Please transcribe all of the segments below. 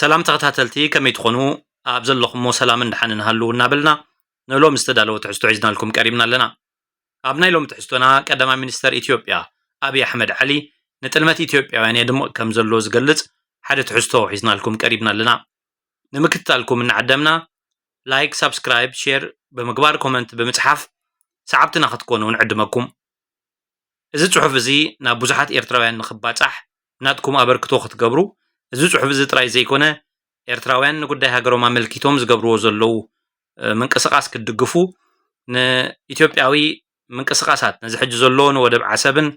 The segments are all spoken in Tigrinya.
ሰላም ተኸታተልቲ፣ ከመይ ትኾኑ? ኣብ ዘለኹሞ ሰላምን ደሓንን ሃልዉ እናበልና፣ ንሎም ዝተዳለወ ትሕዝቶ ሒዝናልኩም ቀሪብና ኣለና። ኣብ ናይ ሎም ትሕዝቶና፣ ቀዳማይ ሚኒስተር ኢትዮጵያ ኣብይ ኣሕመድ ዓሊ፣ ንጥልመት ኢትዮጵያውያን የድምቕ ከም ዘሎ ዝገልጽ ሓደ ትሕዝቶ ሒዝናልኩም ቀሪብና ኣለና። ንምክትታልኩም እናዓደምና፣ ላይክ፣ ሳብስክራይብ፣ ሼር ብምግባር፣ ኮመንት ብምጽሓፍ ሰዓብትና ክትኮኑ ንዕድመኩም። እዚ ጽሑፍ እዚ ናብ ብዙሓት ኤርትራውያን ንኽባጻሕ ናትኩም ኣበርክቶ ክትገብሩ፣ እዚ ጽሑፍ እዚ ጥራይ ዘይኮነ፣ ኤርትራውያን ንጉዳይ ሃገሮም ኣመልኪቶም ዝገብርዎ ዘለዉ፣ እ፣ ምንቅስቓስ ክትድግፉ፣ ንኢትዮጵያዊ ምንቅስቓሳት፣ ነዚ ሕጂ ዘሎ ንወደብ ዓሰብን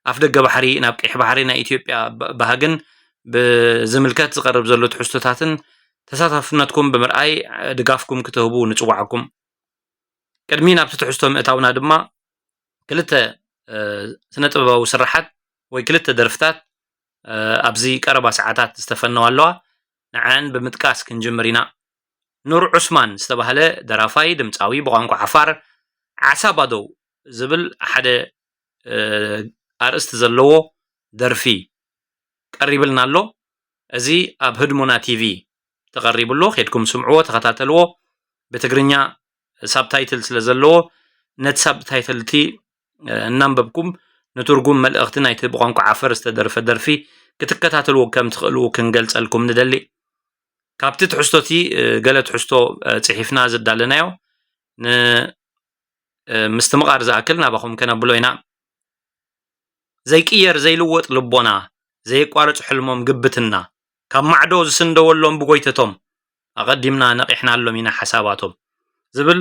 ኣፍደገ ባሕሪ ናብ ቀይሕ ባሕሪ ናይ ኢትዮጵያ ባ-፣ ባህግን ብዝምልከት ዝቐርብ ዘሎ ትሕዝቶታትን ተሳታፍነትኩም ብምርኣይ፣ እ፣ ድጋፍኩም ክትህቡ ንጽውዓኩም። ቅድሚ ናብቲ ትሕዝቶ ምእታውና ድማ፣ ክልተ፣ እ፣ ስነ ጥበባዊ ስርሓት ወይ ክልተ ደርፍታት፣ እ፣ ኣብዚ ቀረባ ሰዓታት ዝተፈነዋ ኣለዋ። ንዐን ብምጥቃስ ክንጅምር ኢና። ኑር ዑስማን ዝተባህለ ደራፋይ፣ ድምጻዊ ብቋንቋ ዓፋር፣ ዓሳ ባዶው ዝብል ሓደ፣ እ፣ ኣርእስቲ ዘለዎ ደርፊ ቀሪብልና ኣሎ። እዚ ኣብ ህድሞና ቲቪ ተቐሪቡ ኣሎ። ኬድኩም ስምዕዎ፣ ተኸታተልዎ። ብትግርኛ ሳብታይትል ስለ ዘለዎ፣ ነቲ ሳብታይትል እቲ፣ እ፣ እናንበብኩም ንትርጉም መልእኽቲ ናይቲ ብቋንቋ ዓፈር ዝተደርፈ ደርፊ ክትከታተልዎ ከም ትኽእሉ ክንገልጸልኩም ንደሊ። ካብቲ ትሕዝቶ እቲ፣ እ፣ ገለ ትሕዝቶ፣ እ፣ ጽሒፍና ዝዳለናዮ ን-፣ እ፣ ምስትምቓር ዝኣክል ናባኹም ከነብሎ ኢና። ዘይቅየር ዘይልወጥ ልቦና፣ ዘየቋርጽ ሕልሞም ግብትና፣ ካብ ማዕዶ ዝስንደወሎም ብጎይተቶም፣ ኣቐዲምና ነቒሕናሎም ኢና ሓሳባቶም ዝብል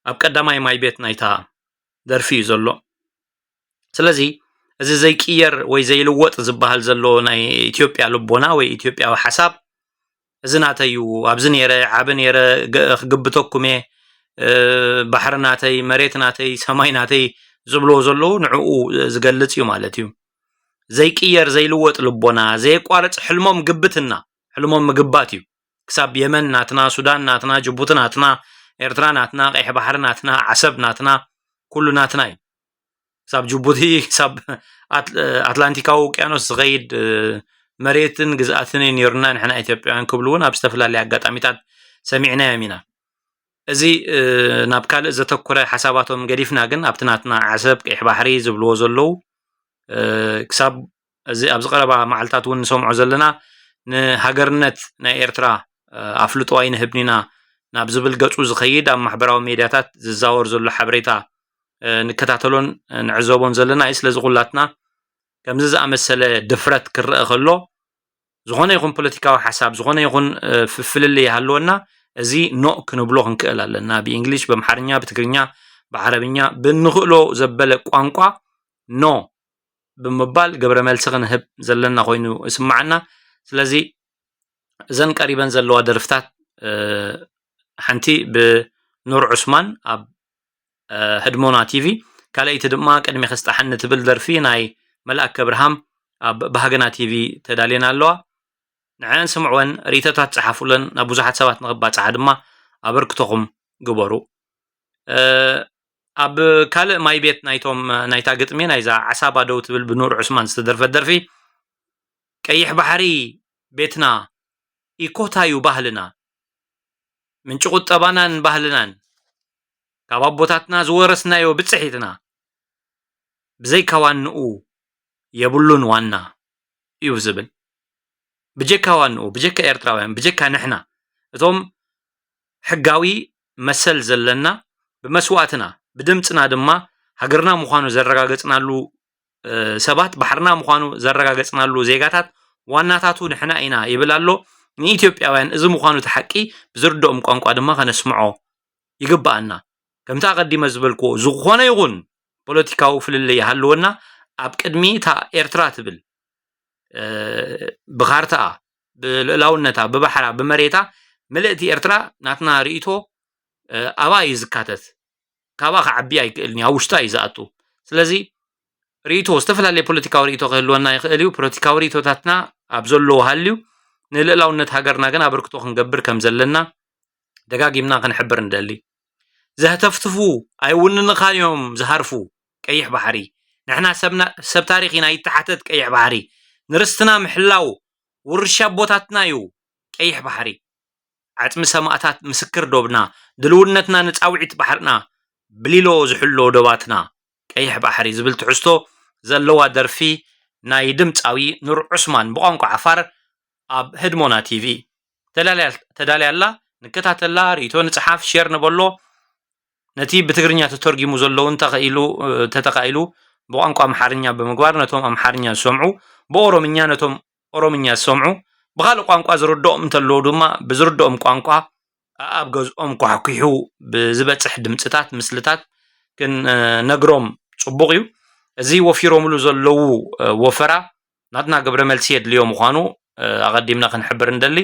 ኣብ ቀዳማይ ማይ ቤት ናይታ ደርፊ እዩ ዘሎ። ስለዚ እዚ ዘይቅየር ወይ ዘይልወጥ ዝበሃል ዘሎ ናይ ኢትዮጵያ ልቦና ወይ ኢትዮጵያዊ ሓሳብ፣ እዚ ናተይ እዩ፣ ኣብዚ ነይረ፣ ዓቢ ነይረ፣ ገ-፣ ክግብተኩም እየ፣ እ፣ ባሕሪ ናተይ፣ መሬት ናተይ፣ ሰማይ ናተይ ዝብልዎ ዘለዉ ንዕኡ ዝገልጽ እዩ ማለት እዩ። ዘይቅየር ዘይልወጥ ልቦና፣ ዘየቋርጽ ሕልሞም ግብትና፣ ሕልሞም ምግባት እዩ። ክሳብ የመን ናትና፣ ሱዳን ናትና፣ ጅቡቲ ናትና፣ ኤርትራ ናትና፣ ቀይሕ ባሕሪ ናትና፣ ዓሰብ ናትና፣ ኩሉ ናትና እዩ። ክሳብ ጅቡቲ፣ ክሳብ ኣት-፣ ኣትላንቲካዊ ውቅያኖስ ዝኸይድ፣ እ፣ መሬትን ግዝኣትን እዩ ነይሩና ንሕና ኢትዮጵያውያን ክብሉ እውን ኣብ ዝተፈላለየ ኣጋጣሚታት ሰሚዕናዮም ኢና። እዚ፣ እ፣ ናብ ካልእ ዘተኮረ ሓሳባቶም ገዲፍና ግን ኣብቲ ናትና ዓሰብ፣ ቀይሕ ባሕሪ ዝብልዎ ዘለዉ፣ እ፣ ክሳብ እዚ ኣብዚ ቀረባ መዓልታት እውን ንሰምዖ ዘለና ንሃገርነት ናይ ኤርትራ፣ እ፣ ኣፍልጦ ኣይንህብን ኢና ናብ ዝብል ገጹ ዝኸይድ ኣብ ማሕበራዊ ሜድያታት ዝዛወር ዘሎ ሓበሬታ፣ እ፣ ንከታተሎን፣ እ፣ ንዕዘቦን ዘለና እዩ። ስለዚ ኩላትና ከምዚ ዝኣመሰለ ድፍረት ክረአ ከሎ፣ ዝኾነ ይኹን ፖለቲካዊ ሓሳብ፣ ዝኾነ ይኹን፣ እ፣ ፍፍልልይ ይሃልወና፣ እዚ ኖእ ክንብሎ ክንክእል ኣለና። ብእንግሊሽ፣ ብኣምሓርኛ፣ ብትግርኛ፣ ብዓረብኛ፣ ብንኽእሎ ዘበለ ቋንቋ ኖ ብምባል ግብረ መልሲ ክንህብ ዘለና ኮይኑ ይስምዓና። ስለዚ እዘን ቀሪበን ዘለዋ ደርፍታት፣ እ፣ ሓንቲ ብኑር ዑስማን ኣብ፣ እ፣ ህድሞና ቲቪ፣ ካልኣይቲ ድማ ቅድሚ ክስጣሕኒ ትብል ደርፊ ናይ መልኣከ ኣብርሃም ኣብ ባህግና ቲቪ ተዳልየን ኣለዋ። ንዐን ስምዕወን፣ ርእይቶታት ጸሓፉለን፣ ናብ ብዙሓት ሰባት ንኽባጽሓ ድማ ኣበርክቶኹም ግበሩ። እ፣ ኣብ ካልእ ማይ ቤት ናይቶም፣ ናይታ ግጥሚ፣ ናይዛ ዓሳ ባደው ትብል ብኑር ዑስማን ዝተደርፈት ደርፊ፣ ቀይሕ ባሕሪ ቤትና፣ ኢኮታ እዩ ባህልና፣ ምንጪ ቁጠባናን ባህልናን፣ ካብ ኣቦታትና ዝወረስናዮ ብጽሒትና፣ ብዘይካ ዋንኡ የብሉን ዋና እዩ ዝብል። ብጀካ ዋንኡ፣ ብጀካ ኤርትራውያን፣ ብጀካ ንሕና፣ እቶም ሕጋዊ መሰል ዘለና፣ ብመስዋእትና፣ ብድምጽና ድማ ሃገርና ምዃኑ ዘረጋገጽናሉ፣ እ፣ ሰባት፣ ባሕርና ምዃኑ ዘረጋገጽናሉ ዜጋታት ዋናታቱ ንሕና ኢና ይብል ኣሎ። ንኢትዮጵያውያን እዚ ምዃኑ እቲ ሓቂ ብዝርድኦም ቋንቋ ድማ ከነስምዖ ይግብኣና። ከምቲ ኣቐዲመ ዝበልክዎ፣ ዝኾነ ይኹን ፖለቲካዊ ፍልልይ ይሃልወና፣ ኣብ ቅድሚ እታ ኤርትራ ትብል፣ እ፣ ብኻርታኣ፣ ብልኡላውነታ፣ ብባሕራ፣ ብመሬታ፣ ምልእቲ ኤርትራ ናትና ርእይቶ፣ እ፣ ኣብኣ እዩ ዝካተት። ካብኣ ክዓቢ ኣይክእልን እዩ፣ ኣብ ውሽጣ እዩ ዝኣቱ። ስለዚ ርእይቶ፣ ዝተፈላለየ ፖለቲካዊ ርእይቶ ክህልወና ይኽእል እዩ። ፖለቲካዊ ርእይቶታትና ኣብ ዘለዎ ሃልዩ፣ ንልኡላውነት ሃገርና ግን ኣበርክቶ ክንገብር ከም ዘለና ደጋጊምና ክንሕብር ንደሊ። ዘህተፍትፉ ኣይውንንኻን እዮም ዝሃርፉ ቀይሕ ባሕሪ። ንሕና ሰብና-፣ ሰብ ታሪኽ ኢና ይተሓተት ቀይሕ ባሕሪ። ንርስትና ምሕላው ውርሻ ኣቦታትና እዩ። ቀይሕ ባሕሪ፣ ዓጽሚ ሰማእታት ምስክር ዶብና፣ ድልውነትና ንጻውዒት ባሕርና፣ ብሊሎ ዝሕሎ ዶባትና፣ ቀይሕ ባሕሪ ዝብል ትሕዝቶ ዘለዋ ደርፊ ናይ ድምጻዊ ኑር ዑስማን ብቋንቋ ዓፋር ኣብ ህድሞና ቲቪ ተዳልያ ኣላ። ንከታተላ፣ ርእይቶ ንጽሓፍ፣ ሼር ንበሎ። ነቲ ብትግርኛ ተተርጊሙ ዘሎ እውን ተኸኢሉ፣ ተተኻኢሉ ብቋንቋ ኣምሓርኛ ብምግባር ነቶም ኣምሓርኛ ዝሰምዑ፣ ብኦሮምኛ ነቶም ኦሮምኛ ዝሰምዑ፣ ብኻልእ ቋንቋ ዝርድኦም እንተለዉ ድማ ብዝርድኦም ቋንቋ ኣብ ገዝኦም ኳሕኲሑ ብዝበጽሕ ድምጽታት፣ ምስልታት ክንነግሮም ጽቡቕ እዩ። እዚ ወፊሮምሉ ዘለዉ ወፈራ ናትና ግብረ መልሲ የድልዮ ምዃኑ ኣቐዲምና ክንሕብር ንደሊ።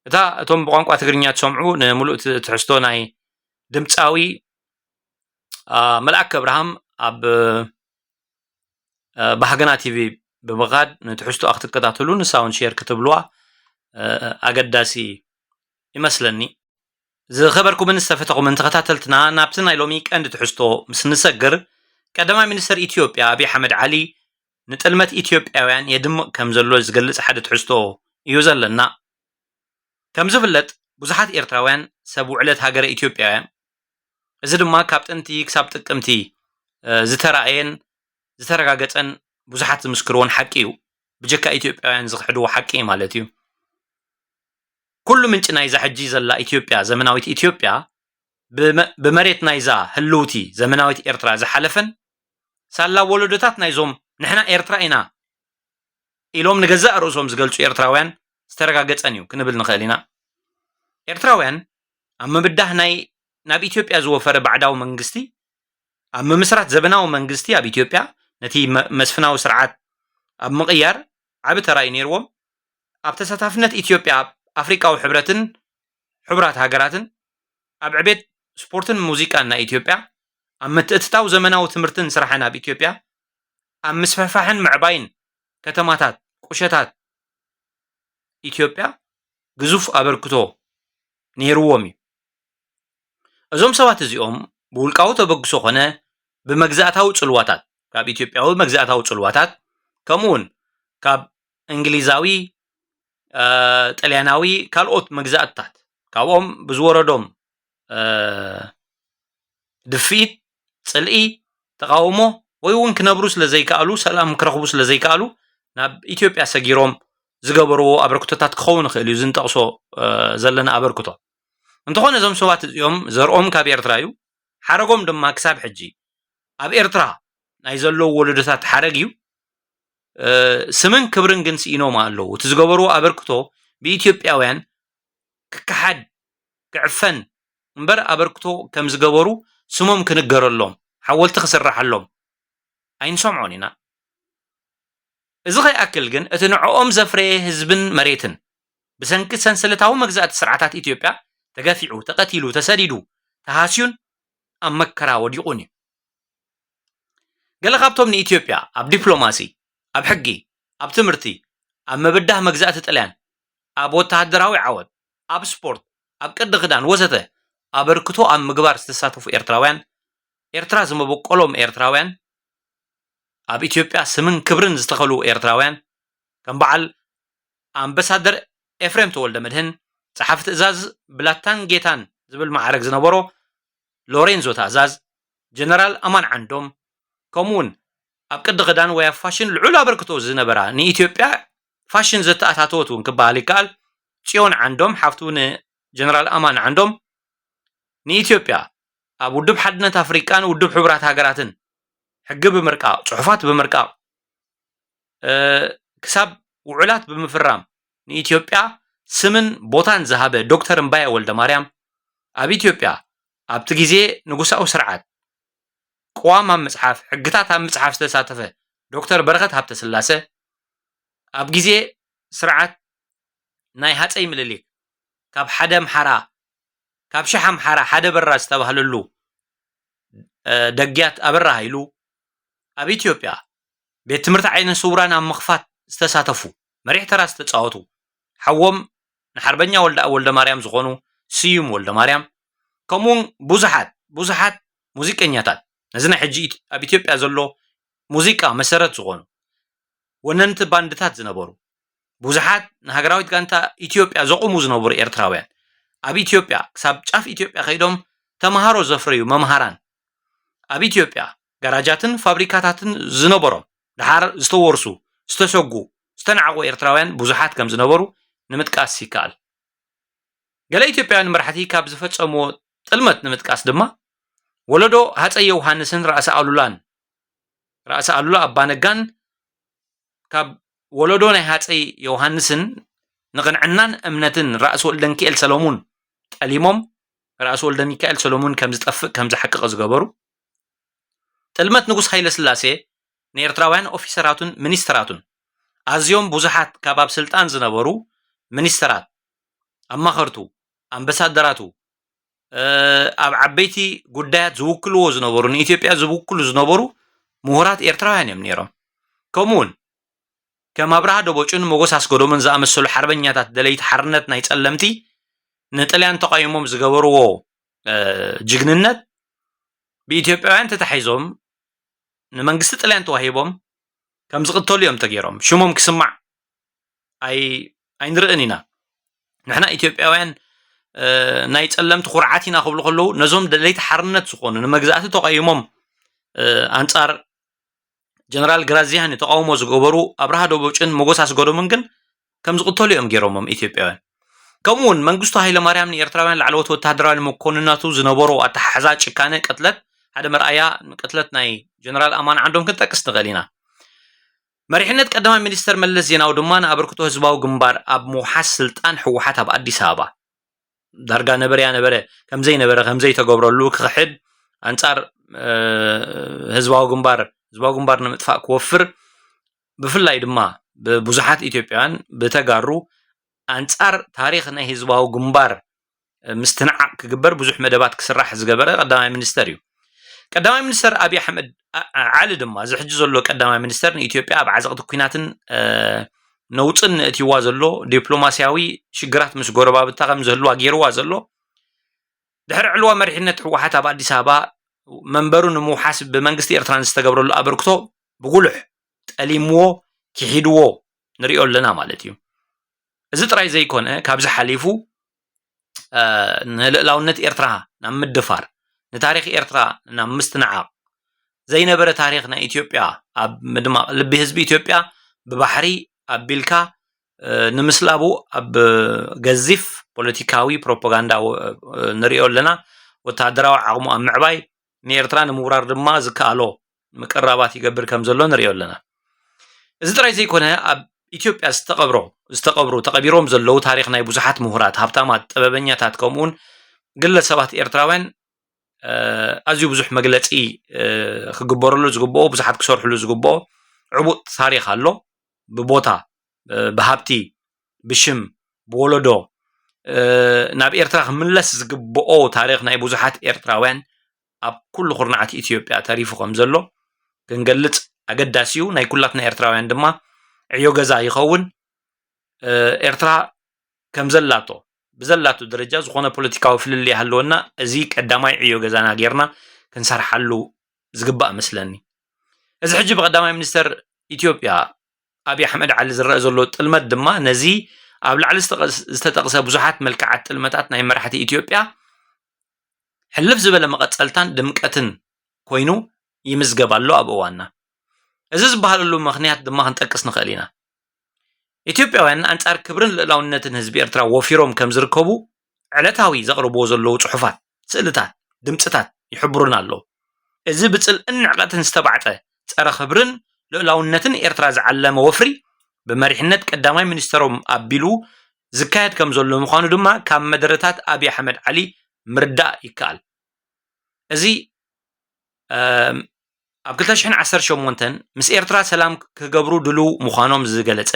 እታ እቶም ብቋንቋ ትግርኛ ትሰምዑ ንምሉእ ት-፣ ትሕዝቶ ናይ ድምጻዊ፣ ኣ፣ መልኣከ ኣብርሃም ኣብ፣ ኣ፣ ባህግና ቲቪ ብምኻድ ንትሕዝቶኣ ክትከታተሉ ንሳ እውን ሼር ክትብልዋ፣ ኣ፣ ኣገዳሲ ይመስለኒ። ዝኸበርኩምን ዝተፈተኹምን ተኸታተልትና፣ ናብቲ ናይ ሎሚ ቀንዲ ትሕዝቶ ምስ ንሰግር፣ ቀዳማይ ሚኒስተር ኢትዮጵያ ኣብይ ኣሕመድ ዓሊ ንጥልመት ኢትዮጵያውያን የድምቕ ከም ዘሎ ዝገልጽ ሓደ ትሕዝቶ እዩ ዘለና። ከም ዝፍለጥ፣ ብዙሓት ኤርትራውያን ሰብ ውዕለት ሃገረ ኢትዮጵያውያን፣ እዚ ድማ ካብ ጥንቲ ክሳብ ጥቅምቲ፣ እ፣ ዝተራእየን ዝተረጋገጸን ብዙሓት ዝምስክርዎን ሓቂ እዩ። ብጀካ ኢትዮጵያውያን ዝኽሕድዎ ሓቂ ማለት እዩ። ኩሉ ምንጪ ናይዛ ሕጂ ዘላ ኢትዮጵያ፣ ዘመናዊት ኢትዮጵያ፣ ብመ-፣ ብመሬት ናይዛ ህልውቲ ዘመናዊት ኤርትራ ዝሓለፈን፣ ሳላ ወለዶታት ናይዞም ንሕና ኤርትራ ኢና ኢሎም ንገዛእ ርእሶም ዝገልጹ ኤርትራውያን ዝተረጋገጸን እዩ ክንብል ንኽእል ኢና። ኤርትራውያን ኣብ ምብዳህ ናይ ናብ ኢትዮጵያ ዝወፈረ ባዕዳዊ መንግስቲ፣ ኣብ ምምስራት ዘበናዊ መንግስቲ ኣብ ኢትዮጵያ፣ ነቲ መ-፣ መስፍናዊ ስርዓት ኣብ ምቕያር ዓቢ ተራ እዩ ነይርዎም። ኣብ ተሳታፍነት ኢትዮጵያ ኣብ ኣፍሪቃዊ ሕብረትን ሕቡራት ሃገራትን፣ ኣብ ዕቤት ስፖርትን ሙዚቃን ናይ ኢትዮጵያ፣ ኣብ ምትእትታው ዘመናዊ ትምህርትን ስራሕን ኣብ ኢትዮጵያ፣ ኣብ ምስፍሕፋሕን ምዕባይን ከተማታት፣ ቁሸታት ኢትዮጵያ ግዙፍ ኣበርክቶ ነይርዎም እዩ። እዞም ሰባት እዚኦም ብውልቃዊ ተበግሶ ኾነ ብመግዛእታዊ ጽልዋታት፣ ካብ ኢትዮጵያዊ መግዛእታዊ ጽልዋታት፣ ከምኡ እውን ካብ እንግሊዛዊ፣ እ፣ ጥልያናዊ፣ ካልኦት መግዛእትታት ካብኦም ብዝወረዶም፣ እ፣ ድፍኢት፣ ጽልኢ፣ ተቓውሞ ወይ እውን ክነብሩ ስለ ዘይከኣሉ፣ ሰላም ክረኽቡ ስለ ዘይከኣሉ፣ ናብ ኢትዮጵያ ሰጊሮም ዝገበርዎ ኣበርክቶታት ክኸውን ይኽእል እዩ፣ እዚ ንጠቕሶ፣ እ፣ ዘለና ኣበርክቶ። እንተኾነ እዞም ሰባት እዚኦም ዘርኦም ካብ ኤርትራ እዩ፣ ሓረጎም ድማ ክሳብ ሕጂ ኣብ ኤርትራ ናይ ዘለዉ ወለዶታት ሓረግ እዩ። እ፣ ስምን ክብርን ግን ስኢኖም ኣለዉ። እቲ ዝገበርዎ ኣበርክቶ ብኢትዮጵያውያን ክከሓድ፣ ክዕፈን እምበር፣ ኣበርክቶ ከም ዝገበሩ ስሞም ክንገረሎም፣ ሓወልቲ ክስረሓሎም ኣይንሰምዖን ኢና። እዚ ከይኣክል ግን፣ እቲ ንዕኦም ዘፍረየ ህዝብን መሬትን፣ ብሰንኪ ሰንሰለታዊ መግዛእቲ ስርዓታት ኢትዮጵያ ተገፊዑ፣ ተቐቲሉ፣ ተሰዲዱ፣ ተሃስዩን ኣብ መከራ ወዲቑን እዩ። ገለ ካብቶም ንኢትዮጵያ ኣብ ዲፕሎማሲ፣ ኣብ ሕጊ፣ ኣብ ትምህርቲ፣ ኣብ ምብዳህ መግዛእቲ ጥልያን፣ ኣብ ወተሃደራዊ ዓወት፣ ኣብ ስፖርት፣ ኣብ ቅዲ ክዳን ወዘተ ኣበርክቶ ኣብ ምግባር ዝተሳተፉ ኤርትራውያን፣ ኤርትራ ዝመበቆሎም ኤርትራውያን፣ ኣብ ኢትዮጵያ ስምን ክብርን ዝተኸሉ ኤርትራውያን፣ ከም በዓል ኣምባሳደር ኤፍሬም ተወልደ መድህን፣ ጸሓፊ ትእዛዝ ብላታን ጌታን ዝብል ማዕረግ ዝነበሮ ሎሬንዞ ታእዛዝ፣ ጀነራል ኣማን ዓንዶም፣ ከምኡ እውን ኣብ ቅዲ ክዳን ወይ ኣብ ፋሽን ልዑል ኣበርክቶ ዝነበራ፣ ንኢትዮጵያ ፋሽን ዘተኣታተወት እውን ክበሃል ይከኣል፣ ጽዮን ዓንዶም፣ ሓፍቱ ንጀነራል ኣማን ዓንዶም፣ ንኢትዮጵያ ኣብ ውድብ ሓድነት ኣፍሪቃን ውድብ ሕቡራት ሃገራትን ሕጊ ብምርቃቕ፣ ጽሑፋት ብምርቃቕ፣ እ፣ ክሳብ ውዑላት ብምፍራም ንኢትዮጵያ ስምን ቦታን ዝሃበ ዶክተር እምባየ ወልደ ማርያም፣ ኣብ ኢትዮጵያ ኣብቲ ግዜ ንጉሳዊ ስርዓት ቅዋም ኣብ ምጽሓፍ፣ ሕግታት ኣብ ምጽሓፍ ዝተሳተፈ ዶክተር በረኸት ሃብተስላሰ፣ ኣብ ግዜ ስርዓት ናይ ሃጸይ ምልሊክ ካብ ሓደ ኣምሓራ፣ ካብ ሽሕ ኣምሓራ ሓደ በራ ዝተባህለሉ፣ እ፣ ደግያት ኣበራ ሃይሉ፣ ኣብ ኢትዮጵያ ቤት ትምህርቲ ዓይነ ስውራን ኣብ ምኽፋት ዝተሳተፉ፣ መሪሕ ተራ ዝተጻወቱ፣ ሓዎም ንሓርበኛ ወልደኣብ ወልደ ማርያም ዝኾኑ ስዩም ወልደ ማርያም፣ ከምኡውን ብዙሓት፣ ብዙሓት ሙዚቀኛታት፣ ነዚ ናይ ሕጂ ኢት-፣ ኣብ ኢትዮጵያ ዘሎ ሙዚቃ መሰረት ዝኾኑ ወነንቲ ባንድታት ዝነበሩ፣ ብዙሓት ንሃገራዊት ጋንታ ኢትዮጵያ ዘቑሙ ዝነበሩ ኤርትራውያን ኣብ ኢትዮጵያ ክሳብ ጫፍ ኢትዮጵያ ከይዶም ተምሃሮ ዘፍረዩ መምሃራን ኣብ ኢትዮጵያ ጋራጃትን ፋብሪካታትን ዝነበሮም ደሓር ዝተወርሱ ዝተሰጉ ዝተናዕቑ ኤርትራውያን ብዙሓት ከም ዝነበሩ ንምጥቃስ ይከኣል። ገለ ኢትዮጵያውያን መራሕቲ ካብ ዝፈጸምዎ ጥልመት ንምጥቃስ ድማ ወለዶ ሃፀይ ዮሃንስን ራእሲ ኣሉላን ራእሲ ኣሉላ ኣባነጋን ካብ ወለዶ ናይ ሃፀይ ዮሃንስን ንቕንዕናን እምነትን ራእሲ ወልደንኪኤል ሰሎሙን ጠሊሞም ራእሲ ወልደሚካኤል ሰሎሙን ከም ዝጠፍእ ከም ዝሓቅቕ ዝገበሩ ጥልመት ንጉስ ሃይለስላሴ ንኤርትራውያን ኦፊሰራቱን ሚኒስተራቱን ኣዝዮም ብዙሓት ካብ ኣብ ስልጣን ዝነበሩ ሚኒስተራት ኣማኸርቱ ኣምበሳደራቱ ኣብ ዓበይቲ ጉዳያት ዝውክልዎ ዝነበሩ ንኢትዮጵያ ዝውክሉ ዝነበሩ ምሁራት ኤርትራውያን እዮም ነይሮም። ከምኡ እውን ከም ኣብርሃ ደቦጭን ሞጎስ ኣስገዶምን ዝኣመሰሉ ሓርበኛታት ደለይቲ ሓርነት ናይ ጸለምቲ ንጥልያን ተቃይሞም ዝገበርዎ ጅግንነት ብኢትዮጵያውያን ተታሒዞም ንመንግስቲ ጥልያን ተዋሂቦም ከም ዝቕተሉ እዮም ተገይሮም። ሽሞም ክስማዕ ኣይንርእን ኢና። ንሕና ኢትዮጵያውያን ናይ ጸለምቲ ኩርዓት ኢና ክብሉ ከለዉ ነዞም ደለይቲ ሓርነት ዝኾኑ ንመግዛእቲ ተቃይሞም ኣንጻር ጀነራል ግራዚያኒ ተቃውሞ ዝገበሩ ኣብርሃ ደቦጭን ሞጎስ ኣስገዶምን ግን ከም ዝቕተሉ እዮም ገይሮሞም ኢትዮጵያውያን። ከምኡ እውን መንግስቱ ሃይለማርያም ንኤርትራውያን ላዕለዎት ወታደራዊ መኮንናቱ ዝነበሮ ኣተሓሕዛ ጭካነ ቅትለት ሓደ መርኣያ ንቅትለት ናይ ጀነራል ኣማን ዓንዶም ክንጠቅስ ንኽእል ኢና። መሪሕነት ቀዳማይ ሚኒስተር መለስ ዜናዊ ድማ ንኣበርክቶ ህዝባዊ ግንባር ኣብ ምውሓስ ስልጣን ህወሓት ኣብ ኣዲስ ኣበባ ዳርጋ ነበረያ ነበረ ከምዘይነበረ ከምዘይተገብረሉ ክኽሕድ ኣንጻር ህዝባዊ ግንባር ህዝባዊ ግንባር ንምጥፋእ ክወፍር ብፍላይ ድማ ብብዙሓት ኢትዮጵያውያን ብተጋሩ ኣንጻር ታሪኽ ናይ ህዝባዊ ግንባር ምስትንዓቕ ክግበር ብዙሕ መደባት ክስራሕ ዝገበረ ቀዳማይ ሚኒስተር እዩ። ቀዳማይ ሚኒስተር ኣብይ ኣሕመድ ዓሊ ድማ እዚ ሕጂ ዘሎ ቀዳማይ ሚኒስተር ንኢትዮጵያ ኣብ ዓዘቕቲ ኲናትን ነውፅን ንእትይዋ ዘሎ ዲፕሎማስያዊ ሽግራት ምስ ጎረባብታ ከም ዝህልዋ ገይርዋ ዘሎ ድሕሪ ዕልዋ መሪሕነት ህወሓት ኣብ ኣዲስ ኣበባ መንበሩ ንምውሓስ ብመንግስቲ ኤርትራን ዝተገብረሉ ኣበርክቶ ብጉልሕ ጠሊምዎ ክሒድዎ ንሪኦ ኣለና ማለት እዩ። እዚ ጥራይ ዘይኮነ ካብዚ ሓሊፉ ንልእላውነት ኤርትራ ናብ ምድፋር ንታሪክ ኤርትራ ናብ ምስትንዓቕ ዘይነበረ ታሪክ ናይ ኢትዮጵያ ኣብ ምድማቕ ልቢ ህዝቢ ኢትዮጵያ ብባሕሪ ኣቢልካ ንምስላቡ ኣብ ገዚፍ ፖለቲካዊ ፕሮፓጋንዳ ንሪኦ ኣለና። ወታደራዊ ዓቕሙ ኣብ ምዕባይ ንኤርትራ ንምውራር ድማ ዝከኣሎ ምቅራባት ይገብር ከም ዘሎ ንሪኦ ኣለና። እዚ ጥራይ ዘይኮነ ኣብ ኢትዮጵያ ዝተቐብሮ ዝተቐብሩ ተቐቢሮም ዘለዉ ታሪክ ናይ ብዙሓት ምሁራት፣ ሃብታማት፣ ጥበበኛታት ከምኡውን ግለሰባት ኤርትራውያን ኣዝዩ ብዙሕ መግለፂ ክግበረሉ ዝግብኦ ብዙሓት ክሰርሕሉ ዝግብኦ ዕቡጥ ታሪክ ኣሎ። ብቦታ ብሃብቲ ብሽም ብወለዶ ናብ ኤርትራ ክምለስ ዝግብኦ ታሪክ ናይ ብዙሓት ኤርትራውያን ኣብ ኩሉ ኩርናዓት ኢትዮጵያ ተሪፉ ከም ዘሎ ክንገልጽ ኣገዳሲ እዩ። ናይ ኩላትና ኤርትራውያን ድማ ዕዮ ገዛ ይኸውን። ኤርትራ ከም ዘላቶ ብዘላቶ ደረጃ ዝኾነ ፖለቲካዊ ፍልልይ ይሃልወና፣ እዚ ቀዳማይ ዕዮ ገዛና ጌርና ክንሰርሓሉ ዝግባእ መስለኒ። እዚ ሕጂ ብቀዳማይ ሚኒስተር ኢትዮጵያ ኣብይ ኣሕመድ ዓሊ ዝረአ ዘሎ ጥልመት ድማ ነዚ ኣብ ላዕሊ ዝተጠቕሰ ብዙሓት መልክዓት ጥልመታት ናይ መራሕቲ ኢትዮጵያ ሕልፍ ዝበለ መቐጸልታን ድምቀትን ኮይኑ ይምዝገብ ኣሎ ኣብ እዋንና። እዚ ዝበሃለሉ ምኽንያት ድማ ክንጠቅስ ንኽእል ኢና። ኢትዮጵያውያን ኣንጻር ክብርን ልእላውነትን ህዝቢ ኤርትራ ወፊሮም ከም ዝርከቡ ዕለታዊ ዘቕርብዎ ዘለዉ ጽሑፋት፣ ስእልታት፣ ድምጽታት ይሕብሩና ኣለዉ። እዚ ብጽልእን ንዕቐትን ዝተባዕጠ ጸረ ክብርን ልእላውነትን ኤርትራ ዝዓለመ ወፍሪ ብመሪሕነት ቀዳማይ ሚኒስተሮም ኣቢሉ ዝካየድ ከም ዘሎ ምዃኑ ድማ ካብ መደረታት ኣብይ ኣሕመድ ዓሊ ምርዳእ ይከኣል። እዚ ኣብ ክልተ ሽሕን ዓሰርተ ሸሞንተን ምስ ኤርትራ ሰላም ክገብሩ ድልው ምዃኖም ዝገለጸ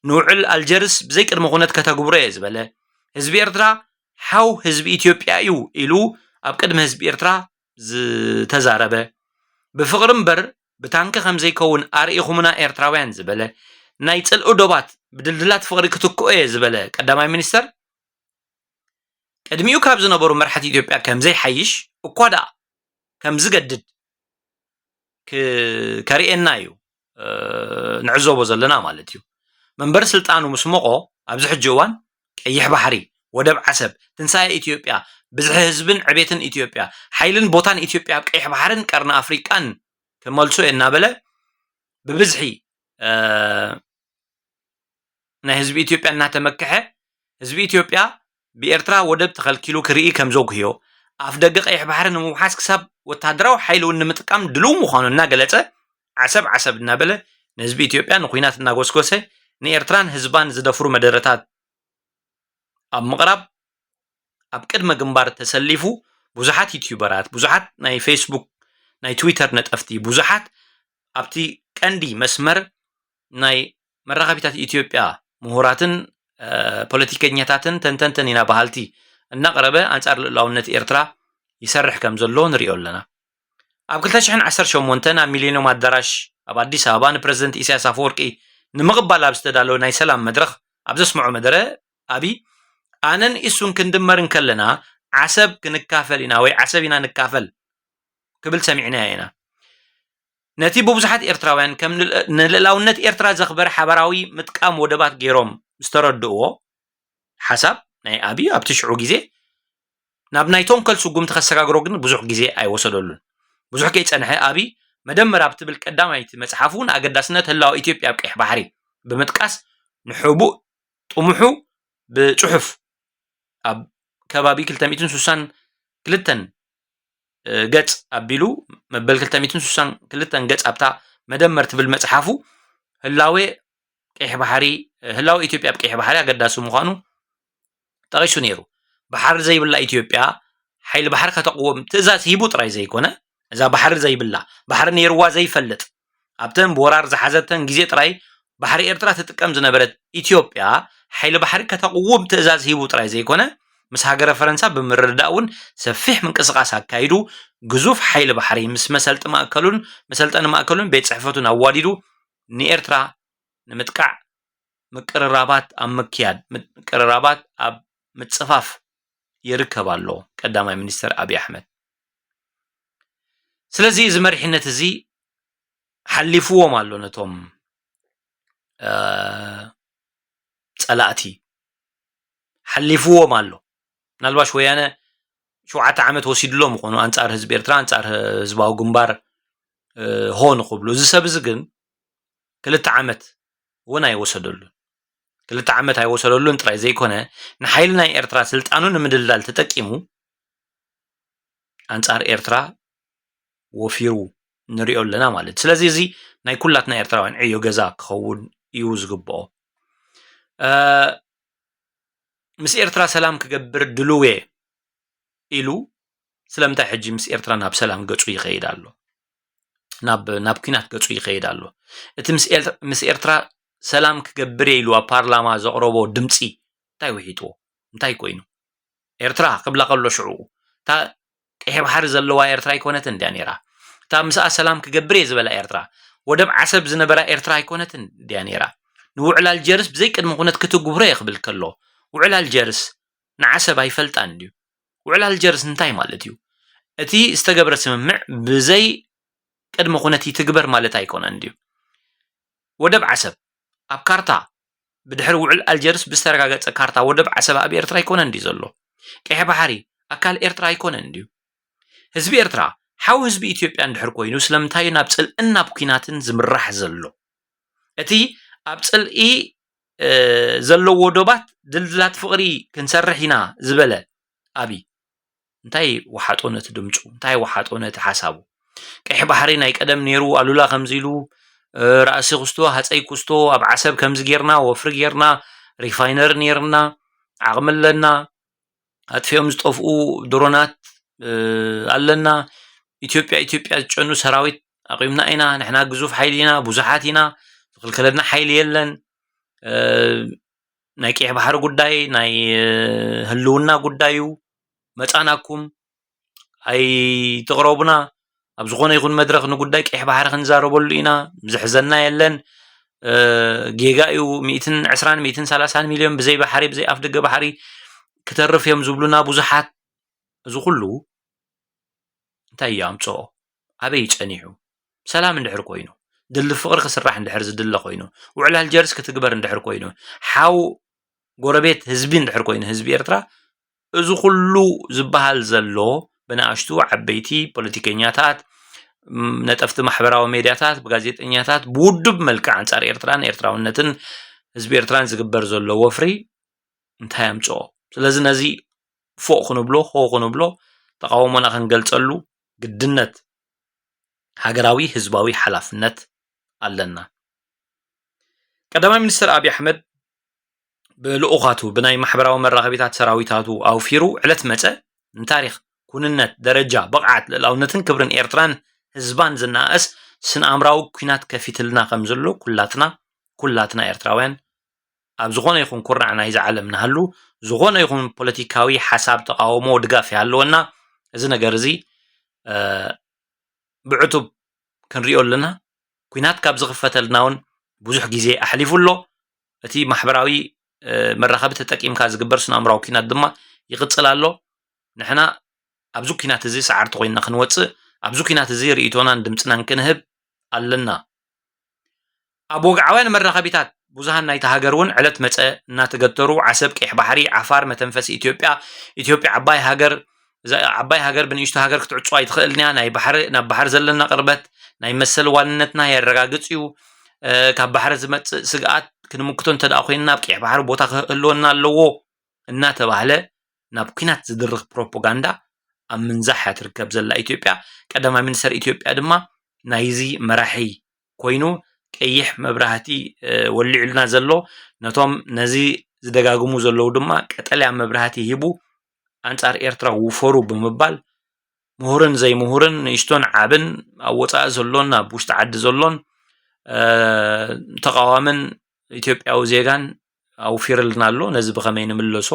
ንውዕል ኣልጀርስ ብዘይቅድመ ኩነት ከተግብሮ እየ ዝበለ ህዝቢ ኤርትራ ሓው ህዝቢ ኢትዮጵያ እዩ ኢሉ ኣብ ቅድሚ ህዝቢ ኤርትራ ዝተዛረበ ብፍቕሪ እምበር ብታንኪ ከም ዘይከውን ኣርኢኹምና ኤርትራውያን ዝበለ ናይ ጽልኢ ዶባት ብድልድላት ፍቕሪ ክትክኦ እየ ዝበለ ቀዳማይ ሚኒስተር ቅድሚኡ ካብ ዝነበሩ መራሕቲ ኢትዮጵያ ከም ዘይሓይሽ እኳ ደኣ ከም ዝገድድ ከርእየና እዩ ንዕዘቦ ዘለና ማለት እዩ። መንበሪ ስልጣኑ ምስ ሞቖ ኣብዚ ሕጂ እዋን ቀይሕ ባሕሪ፣ ወደብ ዓሰብ፣ ትንሳኤ ኢትዮጵያ፣ ብዝሒ ህዝብን ዕቤትን ኢትዮጵያ፣ ሓይልን ቦታን ኢትዮጵያ ኣብ ቀይሕ ባሕርን ቀርኒ ኣፍሪቃን ክመልሶ እየ እናበለ ብብዝሒ ናይ ህዝቢ ኢትዮጵያ እናተመክሐ፣ ህዝቢ ኢትዮጵያ ብኤርትራ ወደብ ተኸልኪሉ ክርኢ ከም ዘጉህዮ፣ ኣፍ ደገ ቀይሕ ባሕሪ ንምውሓስ ክሳብ ወታደራዊ ሓይሊ እውን ንምጥቃም ድልው ምዃኑ እናገለጸ፣ ዓሰብ ዓሰብ እናበለ ንህዝቢ ኢትዮጵያ ንኲናት እናጎስጎሰ ንኤርትራን ህዝባን ዝደፍሩ መደረታት ኣብ ምቕራብ ኣብ ቅድመ ግንባር ተሰሊፉ ብዙሓት ዩትዩበራት፣ ብዙሓት ናይ ፌስቡክ፣ ናይ ትዊተር ነጠፍቲ፣ ብዙሓት ኣብቲ ቀንዲ መስመር ናይ መራኸቢታት ኢትዮጵያ ምሁራትን ፖለቲከኛታትን ተንተንትን ኢና በሃልቲ እናቕረበ ኣንጻር ልእላውነት ኤርትራ ይሰርሕ ከም ዘሎ ንሪኦ ኣለና። ኣብ ክልተ ሽሕን ዓሰርተ ሸሞንተን ኣብ ሚሌኒየም ኣዳራሽ ኣብ ኣዲስ ኣበባ ንፕረዚደንት ኢሳያስ ኣፈወርቂ ንምቕባል ኣብ ዝተዳለወ ናይ ሰላም መድረኽ ኣብ ዘስምዖ መደረ ኣብይ ኣነን ኢሱን ክንድመር እንከለና ዓሰብ ክንካፈል ኢና ወይ ዓሰብ ኢና ንካፈል ክብል ሰሚዕናዮ ኢና። ነቲ ብብዙሓት ኤርትራውያን ከም ንልእላውነት ኤርትራ ዘኽበር ሓባራዊ ምጥቃም ወደባት ገይሮም ዝተረድእዎ ሓሳብ ናይ ኣብይ ኣብቲ ሽዑ ግዜ ናብ ናይ ቶንከል ስጉምቲ ከሰጋግሮ ግን ብዙሕ ግዜ ኣይወሰደሉን። ብዙሕ ከይጸንሐ ኣብይ መደመር ኣብ ትብል ቀዳማይቲ መጽሓፉ ንኣገዳስነት ህላወ ኢትዮጵያ ኣብ ቀይሕ ባሕሪ ብምጥቃስ ንሕቡእ ጥሙሑ ብጽሑፍ ኣብ ከባቢ ክልተ ሚእትን ስሳን ክልተን ገጽ ኣቢሉ መበል ክልተ ሚእትን ስሳን ክልተን ገጽ ኣብታ መደመር ትብል መጽሓፉ ህላዌ ቀይሕ ባሕሪ ህላወ ኢትዮጵያ ኣብ ቀይሕ ባሕሪ ኣገዳሲ ምዃኑ ጠቒሱ ነይሩ። ባሕሪ ዘይብላ ኢትዮጵያ ሓይሊ ባሕሪ ከተቕውም ትእዛዝ ሂቡ ጥራይ ዘይኮነ እዛ ባሕሪ ዘይብላ ባሕሪ ነይርዋ ዘይፈልጥ ኣብተን ብወራር ዝሓዘተን ግዜ ጥራይ ባሕሪ ኤርትራ ትጥቀም ዝነበረት ኢትዮጵያ ሓይሊ ባሕሪ ከተቕውም ትእዛዝ ሂቡ ጥራይ ዘይኮነ ምስ ሃገረ ፈረንሳ ብምርድዳእ እውን ሰፊሕ ምንቅስቃስ ኣካይዱ ግዙፍ ሓይሊ ባሕሪ ምስ መሰልጢ ማእከሉን መሰልጠኒ ማእከሉን ቤት ጽሕፈቱን ኣዋዲዱ ንኤርትራ ንምጥቃዕ ምቅርራባት ኣብ ምክያድ ምቅርራባት ኣብ ምጽፋፍ ይርከብ ኣሎ ቀዳማይ ሚኒስተር ኣብይ ኣሕመድ። ስለዚ እዚ መሪሕነት እዚ ሓሊፍዎም ኣሎ ነቶም ጸላእቲ ሓሊፍዎም ኣሎ። ምናልባሽ ወያነ ሸውዓተ ዓመት ወሲድሎም ምኾኑ ኣንጻር ህዝቢ ኤርትራ ኣንጻር ህዝባዊ ግንባር ሆ ንኽብሉ እዚ ሰብ እዚ ግን ክልተ ዓመት እውን ኣይወሰደሉን። ክልተ ዓመት ኣይወሰደሉን ጥራይ ዘይኮነ ንሓይሊ ናይ ኤርትራ ስልጣኑ ንምድልዳል ተጠቂሙ ኣንጻር ኤርትራ ወፊሩ ንሪኦ ኣለና ማለት እዩ። ስለዚ እዚ ናይ ኩላትና ኤርትራውያን ዕዮ ገዛ ክኸውን እዩ ዝግብኦ። ምስ ኤርትራ ሰላም ክገብር ድልው እየ ኢሉ ስለምንታይ ሕጂ ምስ ኤርትራ ናብ ሰላም ገጹ ይኸይድ ኣሎ? ናብ ናብ ኲናት ገጹ ይኸይድ ኣሎ? እቲ ምስ ኤርትራ ሰላም ክገብር እየ ኢሉ ኣብ ፓርላማ ዘቕረቦ ድምጺ እንታይ ውሒጥዎ? እንታይ ኮይኑ? ኤርትራ ክብላ ከሎ ሽዑ እታ ቀይሕ ባሕሪ ዘለዋ ኤርትራ ኣይኮነትን ድያ ነይራ? እታ ምስኣ ሰላም ክገብር እየ ዝበላ ኤርትራ፣ ወደብ ዓሰብ ዝነበራ ኤርትራ ኣይኮነትን ድያ ነይራ? ንውዕል ኣልጀርስ ብዘይ ቅድሚ ኩነት ክትግብሮ እየ ክብል ከሎ፣ ውዕል ኣልጀርስ ንዓሰብ ኣይፈልጣን ድዩ? ውዕል ኣልጀርስ እንታይ ማለት እዩ? እቲ ዝተገብረ ስምምዕ ብዘይ ቅድሚ ኩነት ይትግበር ማለት ኣይኮነን ድዩ? ወደብ ዓሰብ ኣብ ካርታ ብድሕሪ ውዕል ኣልጀርስ ብዝተረጋገጸ ካርታ ወደብ ዓሰብ ኣብ ኤርትራ ኣይኮነን ድዩ ዘሎ? ቀይሕ ባሕሪ ኣካል ኤርትራ ኣይኮነን ድዩ? ህዝቢ ኤርትራ ሓው ህዝቢ ኢትዮጵያ እንድሕር ኮይኑ ስለምንታይ እዩ ናብ ጽልእን ናብ ኲናትን ዝምራሕ ዘሎ? እቲ ኣብ ጽልኢ ዘለዎ ዶባት ድልድላት ፍቕሪ ክንሰርሕ ኢና ዝበለ ኣብይ እንታይ ወሓጦ ነቲ ድምፁ እንታይ ወሓጦ ነቲ ሓሳቡ ቀይሕ ባሕሪ ናይ ቀደም ነይሩ ኣሉላ ከምዚ ኢሉ ራእሲ ክስቶ ሃፀይ ክስቶ ኣብ ዓሰብ ከምዚ ጌርና ወፍሪ ጌርና ሪፋይነር ነይርና ዓቕሚ ኣለና ኣጥፊኦም ዝጠፍኡ ድሮናት ኣለና ኢትዮጵያ ኢትዮጵያ ዝጨኑ ሰራዊት ኣቂምና ኢና ንሕና ግዙፍ ሓይሊ ኢና ብዙሓት ኢና ዝኽልከለና ሓይሊ የለን ናይ ቀይሕ ባሕሪ ጉዳይ ናይ ህልውና ጉዳይ እዩ መፃናኩም ኣይትቕረቡና ኣብ ዝኾነ ይኹን መድረኽ ንጉዳይ ቀይሕ ባሕሪ ክንዛረበሉ ኢና ዝሕዘና የለን ጌጋ እዩ ሚእትን ዕስራን ሚእትን ሰላሳን ሚልዮን ብዘይ ባሕሪ ብዘይ ኣፍ ደገ ባሕሪ ክተርፍ እዮም ዝብሉና ብዙሓት እዚ ኩሉ እንታይ እዩ ኣምፅኦ ኣበይ ጸኒሑ ሰላም እንድሕር ኮይኑ ድልድል ፍቕሪ ክስራሕ እንድሕር ዝድለ ኮይኑ፣ ውዕል ኣልጀርስ ክትግበር እንድሕር ኮይኑ፣ ሓው ጎረቤት ህዝቢ እንድሕር ኮይኑ ህዝቢ ኤርትራ፣ እዚ ኩሉ ዝበሃል ዘሎ ብንኣሽቱ ዓበይቲ ፖለቲከኛታት፣ ነጠፍቲ ማሕበራዊ ሜድያታት፣ ብጋዜጠኛታት ብውዱብ መልክዕ ኣንጻር ኤርትራን ኤርትራውነትን ህዝቢ ኤርትራን ዝግበር ዘሎ ወፍሪ እንታይ ኣምጽኦ? ስለዚ ነዚ ፎእ ክንብሎ፣ ሆ ክንብሎ፣ ተቓውሞና ክንገልጸሉ ግድነት፣ ሃገራዊ ህዝባዊ ሓላፍነት ኣለና። ቀዳማይ ሚኒስትር ኣብይ ኣሕመድ ብልኡኻቱ ብናይ ማሕበራዊ መራኸቢታት ሰራዊታቱ ኣውፊሩ ዕለት መጸ ንታሪኽ፣ ኩንነት፣ ደረጃ፣ ብቕዓት፣ ልእላውነትን ክብርን ኤርትራን ህዝባን ዝነኣእስ ስነ ኣምራዊ ኲናት ከፊትልና ከም ዘሎ ኩላትና ኩላትና ኤርትራውያን ኣብ ዝኾነ ይኹን ኩርናዕ ናይዚ ዓለም ንሃሉ፣ ዝኾነ ይኹን ፖለቲካዊ ሓሳብ፣ ተቓውሞ፣ ድጋፍ ይሃልወና፣ እዚ ነገር እዚ ብዕቱብ ክንሪኦ ኣለና። ኲናት ካብ ዝኽፈተልና እውን ብዙሕ ግዜ ኣሕሊፉ ኣሎ። እቲ ማሕበራዊ መራኸቢ ተጠቂምካ ዝግበር ስነ ኣምራዊ ኲናት ድማ ይቕጽል ኣሎ። ንሕና ኣብዚ ኲናት እዚ ሰዓርቲ ኮይንና ክንወጽእ፣ ኣብዚ ኲናት እዚ ርእይቶናን ድምጽናን ክንህብ ኣለና። ኣብ ወግዓውያን መራኸቢታት ብዙሃን ናይታ ሃገር እውን ዕለት መጸ እናተገተሩ ዓሰብ፣ ቀይሕ ባሕሪ፣ ዓፋር መተንፈሲ ኢትዮጵያ፣ ኢትዮጵያ ዓባይ ሃገር፣ እዛ ዓባይ ሃገር ብንእሽቶ ሃገር ክትዕጾ ኣይትኽእልን እያ፣ ናይ ባሕሪ፣ ናብ ባሕሪ ዘለና ቅርበት ናይ መሰል ዋንነትና የረጋግጽ እዩ፣ ካብ ባሕሪ ዝመጽእ ስግኣት ክንምክቶ እንተ ደኣ ኮይንና ኣብ ቀይሕ ባሕሪ ቦታ ክህልወና ኣለዎ እናተባህለ ናብ ኲናት ዝድርኽ ፕሮፓጋንዳ ኣብ ምንዛሕ እያ ትርከብ ዘላ ኢትዮጵያ። ቀዳማይ ሚኒስተር ኢትዮጵያ ድማ ናይዚ መራሒ ኮይኑ ቀይሕ መብራህቲ ወሊዑልና ዘሎ ነቶም ነዚ ዝደጋግሙ ዘለዉ ድማ ቀጠልያ መብራህቲ ሂቡ ኣንጻር ኤርትራ ውፈሩ ብምባል ምሁርን ዘይምሁርን ንእሽቶን ዓብን ኣብ ወጻኢ ዘሎን ኣብ ውሽጢ ዓዲ ዘሎን ተቓዋምን ኢትዮጵያዊ ዜጋን ኣውፊርልና ኣሎ። ነዚ ብኸመይ ንምለሶ?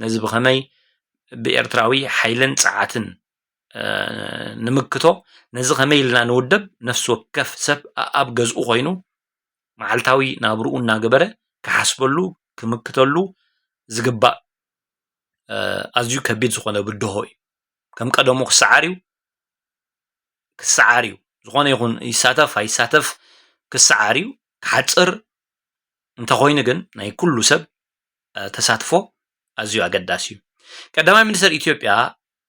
ነዚ ብኸመይ ብኤርትራዊ ሓይልን ጽዓትን ንምክቶ? ነዚ ከመይ ኢልና ንውደብ? ነፍሲ ወከፍ ሰብ ኣብ ገዝኡ ኮይኑ መዓልታዊ ናብርኡ እናገበረ ክሓስበሉ፣ ክምክተሉ ዝግባእ ኣዝዩ ከቢድ ዝኾነ ብድሆ እዩ። ከም ቀደሙ ክሰዓር እዩ፣ ክሰዓር እዩ። ዝኾነ ይኹን ይሳተፍ ኣይሳተፍ ክሰዓር እዩ። ክሓጽር እንተኾይኑ ግን ናይ ኩሉ ሰብ ተሳትፎ ኣዝዩ ኣገዳሲ እዩ። ቀዳማይ ሚኒስተር ኢትዮጵያ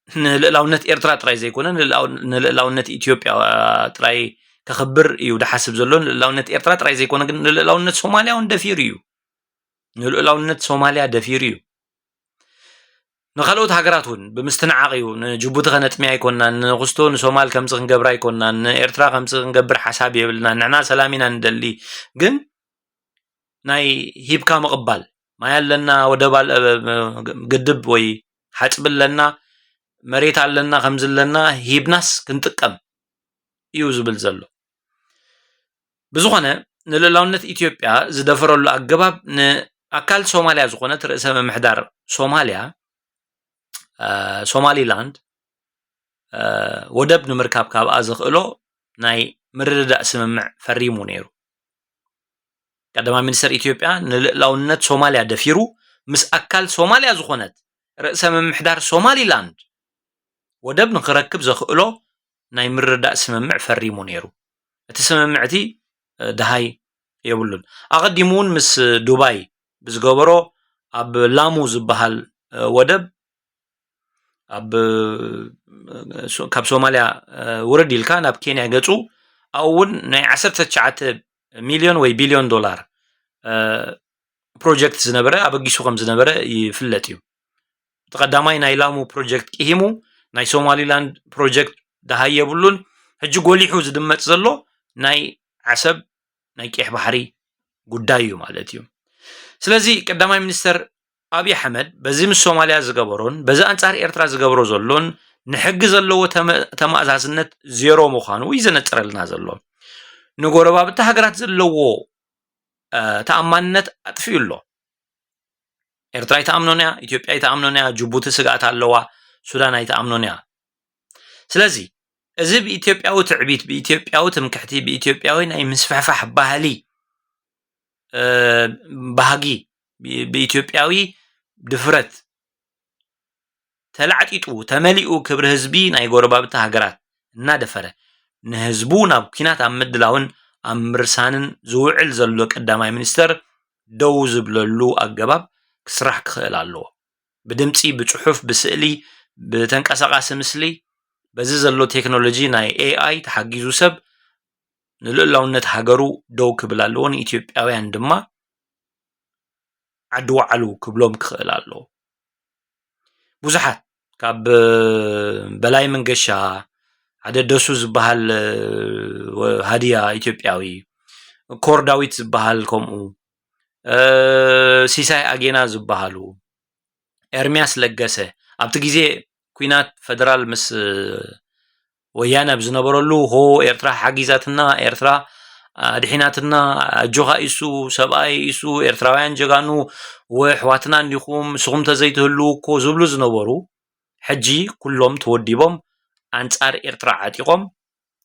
ንልእላውነት ኤርትራ ጥራይ ዘይኮነ ንልእላውነት ኢትዮጵያ ጥራይ ከኽብር እዩ ዝሓስብ ዘሎ። ንልእላውነት ኤርትራ ጥራይ ዘይኮነ ግን ንልእላውነት ሶማልያ እውን ደፊሩ እዩ። ንልእላውነት ሶማልያ ደፊሩ እዩ። ንካልኦት ሃገራት እውን ብምስትንዓቕ እዩ። ንጅቡቲ ከነጥምያ ኣይኮናን፣ ንክስቶ ንሶማል ከምዚ ክንገብር ኣይኮናን፣ ንኤርትራ ከምዚ ክንገብር ሓሳብ የብልና፣ ንሕና ሰላም ኢና ንደሊ። ግን ናይ ሂብካ ምቕባል፣ ማይ ኣለና፣ ወደብ ግድብ ወይ ሓፅቢ ኣለና፣ መሬት ኣለና፣ ከምዚ ኣለና፣ ሂብናስ ክንጥቀም እዩ ዝብል ዘሎ። ብዝኾነ ንልእላውነት ኢትዮጵያ ዝደፈረሉ ኣገባብ ንኣካል ሶማልያ ዝኾነት ርእሰ ምምሕዳር ሶማልያ ሶማሊላንድ ወደብ ንምርካብ ካብኣ ዘኽእሎ ናይ ምርድዳእ ስምምዕ ፈሪሙ ነይሩ። ቀዳማይ ሚኒስተር ኢትዮጵያ ንልእላውነት ሶማልያ ደፊሩ ምስ ኣካል ሶማልያ ዝኾነት ርእሰ ምምሕዳር ሶማሊላንድ ወደብ ንክረክብ ዘኽእሎ ናይ ምርዳእ ስምምዕ ፈሪሙ ነይሩ። እቲ ስምምዕ እቲ ደሃይ የብሉን። ኣቐዲሙ እውን ምስ ዱባይ ብዝገበሮ ኣብ ላሙ ዝበሃል ወደብ ኣብ ካብ ሶማልያ ውርድ ኢልካ ናብ ኬንያ ገፁ ኣብኡ እውን ናይ ዓሰርተ ትሽዓተ ሚልዮን ወይ ቢልዮን ዶላር ፕሮጀክት ዝነበረ ኣበጊሱ ከም ዝነበረ ይፍለጥ እዩ። እቲ ቀዳማይ ናይ ላሙ ፕሮጀክት ቂሂሙ ናይ ሶማሊላንድ ፕሮጀክት ደሃይ የብሉን። ሕጂ ጎሊሑ ዝድመፅ ዘሎ ናይ ዓሰብ ናይ ቀይሕ ባሕሪ ጉዳይ እዩ ማለት እዩ። ስለዚ ቀዳማይ ሚኒስተር ኣብይ ኣሕመድ በዚ ምስ ሶማልያ ዝገበሮን በዚ ኣንጻር ኤርትራ ዝገብሮ ዘሎን ንሕጊ ዘለዎ ተመ- ተማእዛዝነት ዜሮ ምዃኑ እዩ ዘነጽረልና ዘሎ። ንጎረባብቲ ሃገራት ዘለዎ ተኣማንነት ኣጥፊኡ ኣሎ። ኤርትራ ኣይትኣምኖን እያ፣ ኢትዮጵያ ኣይትኣምኖን እያ፣ ጅቡቲ ስግኣት ኣለዋ፣ ሱዳን ኣይትኣምኖን እያ። ስለዚ እዚ ብኢትዮጵያዊ ትዕቢት፣ ብኢትዮጵያዊ ትምክሕቲ፣ ብኢትዮጵያዊ ናይ ምስፍሕፋሕ ባህሊ ባህጊ፣ ብኢትዮጵያዊ ድፍረት ተላዕጢጡ ተመሊኡ ክብሪ ህዝቢ ናይ ጎረባብቲ ሃገራት እናደፈረ ንህዝቡ ናብ ኲናት ኣብ ምድላውን ኣብ ምርሳንን ዝውዕል ዘሎ ቀዳማይ ሚኒስተር ደው ዝብለሉ ኣገባብ ክስራሕ ክኽእል ኣለዎ። ብድምፂ፣ ብፅሑፍ፣ ብስእሊ፣ ብተንቀሳቃሲ ምስሊ፣ በዚ ዘሎ ቴክኖሎጂ ናይ ኤኣይ ተሓጊዙ ሰብ ንልኡላውነት ሃገሩ ደው ክብል ኣለዎ። ንኢትዮጵያውያን ድማ ዓዲ ዋዕሉ ክብሎም ክኽእል ኣለዎ። ብዙሓት ካብ በላይ መንገሻ፣ ሓደ ደሱ ዝበሃል ሃዲያ ኢትዮጵያዊ፣ ኮር ዳዊት ዝበሃል ከምኡ፣ ሲሳይ ኣጌና ዝበሃሉ፣ ኤርሚያስ ለገሰ፣ ኣብቲ ግዜ ኲናት ፈደራል ምስ ወያነ ኣብ ዝነበረሉ፣ ሆ ኤርትራ ሓጊዛትና፣ ኤርትራ ኣድሒናትና፣ ኣጆኻ ኢሱ፣ ሰብኣይ ኢሱ፣ ኤርትራውያን ጀጋኑ፣ ወ ኣሕዋትና እንዲኹም፣ ንስኹም ተዘይትህልዉ እኮ ዝብሉ ዝነበሩ፣ ሕጂ ኩሎም ተወዲቦም ኣንጻር ኤርትራ ዓጢቖም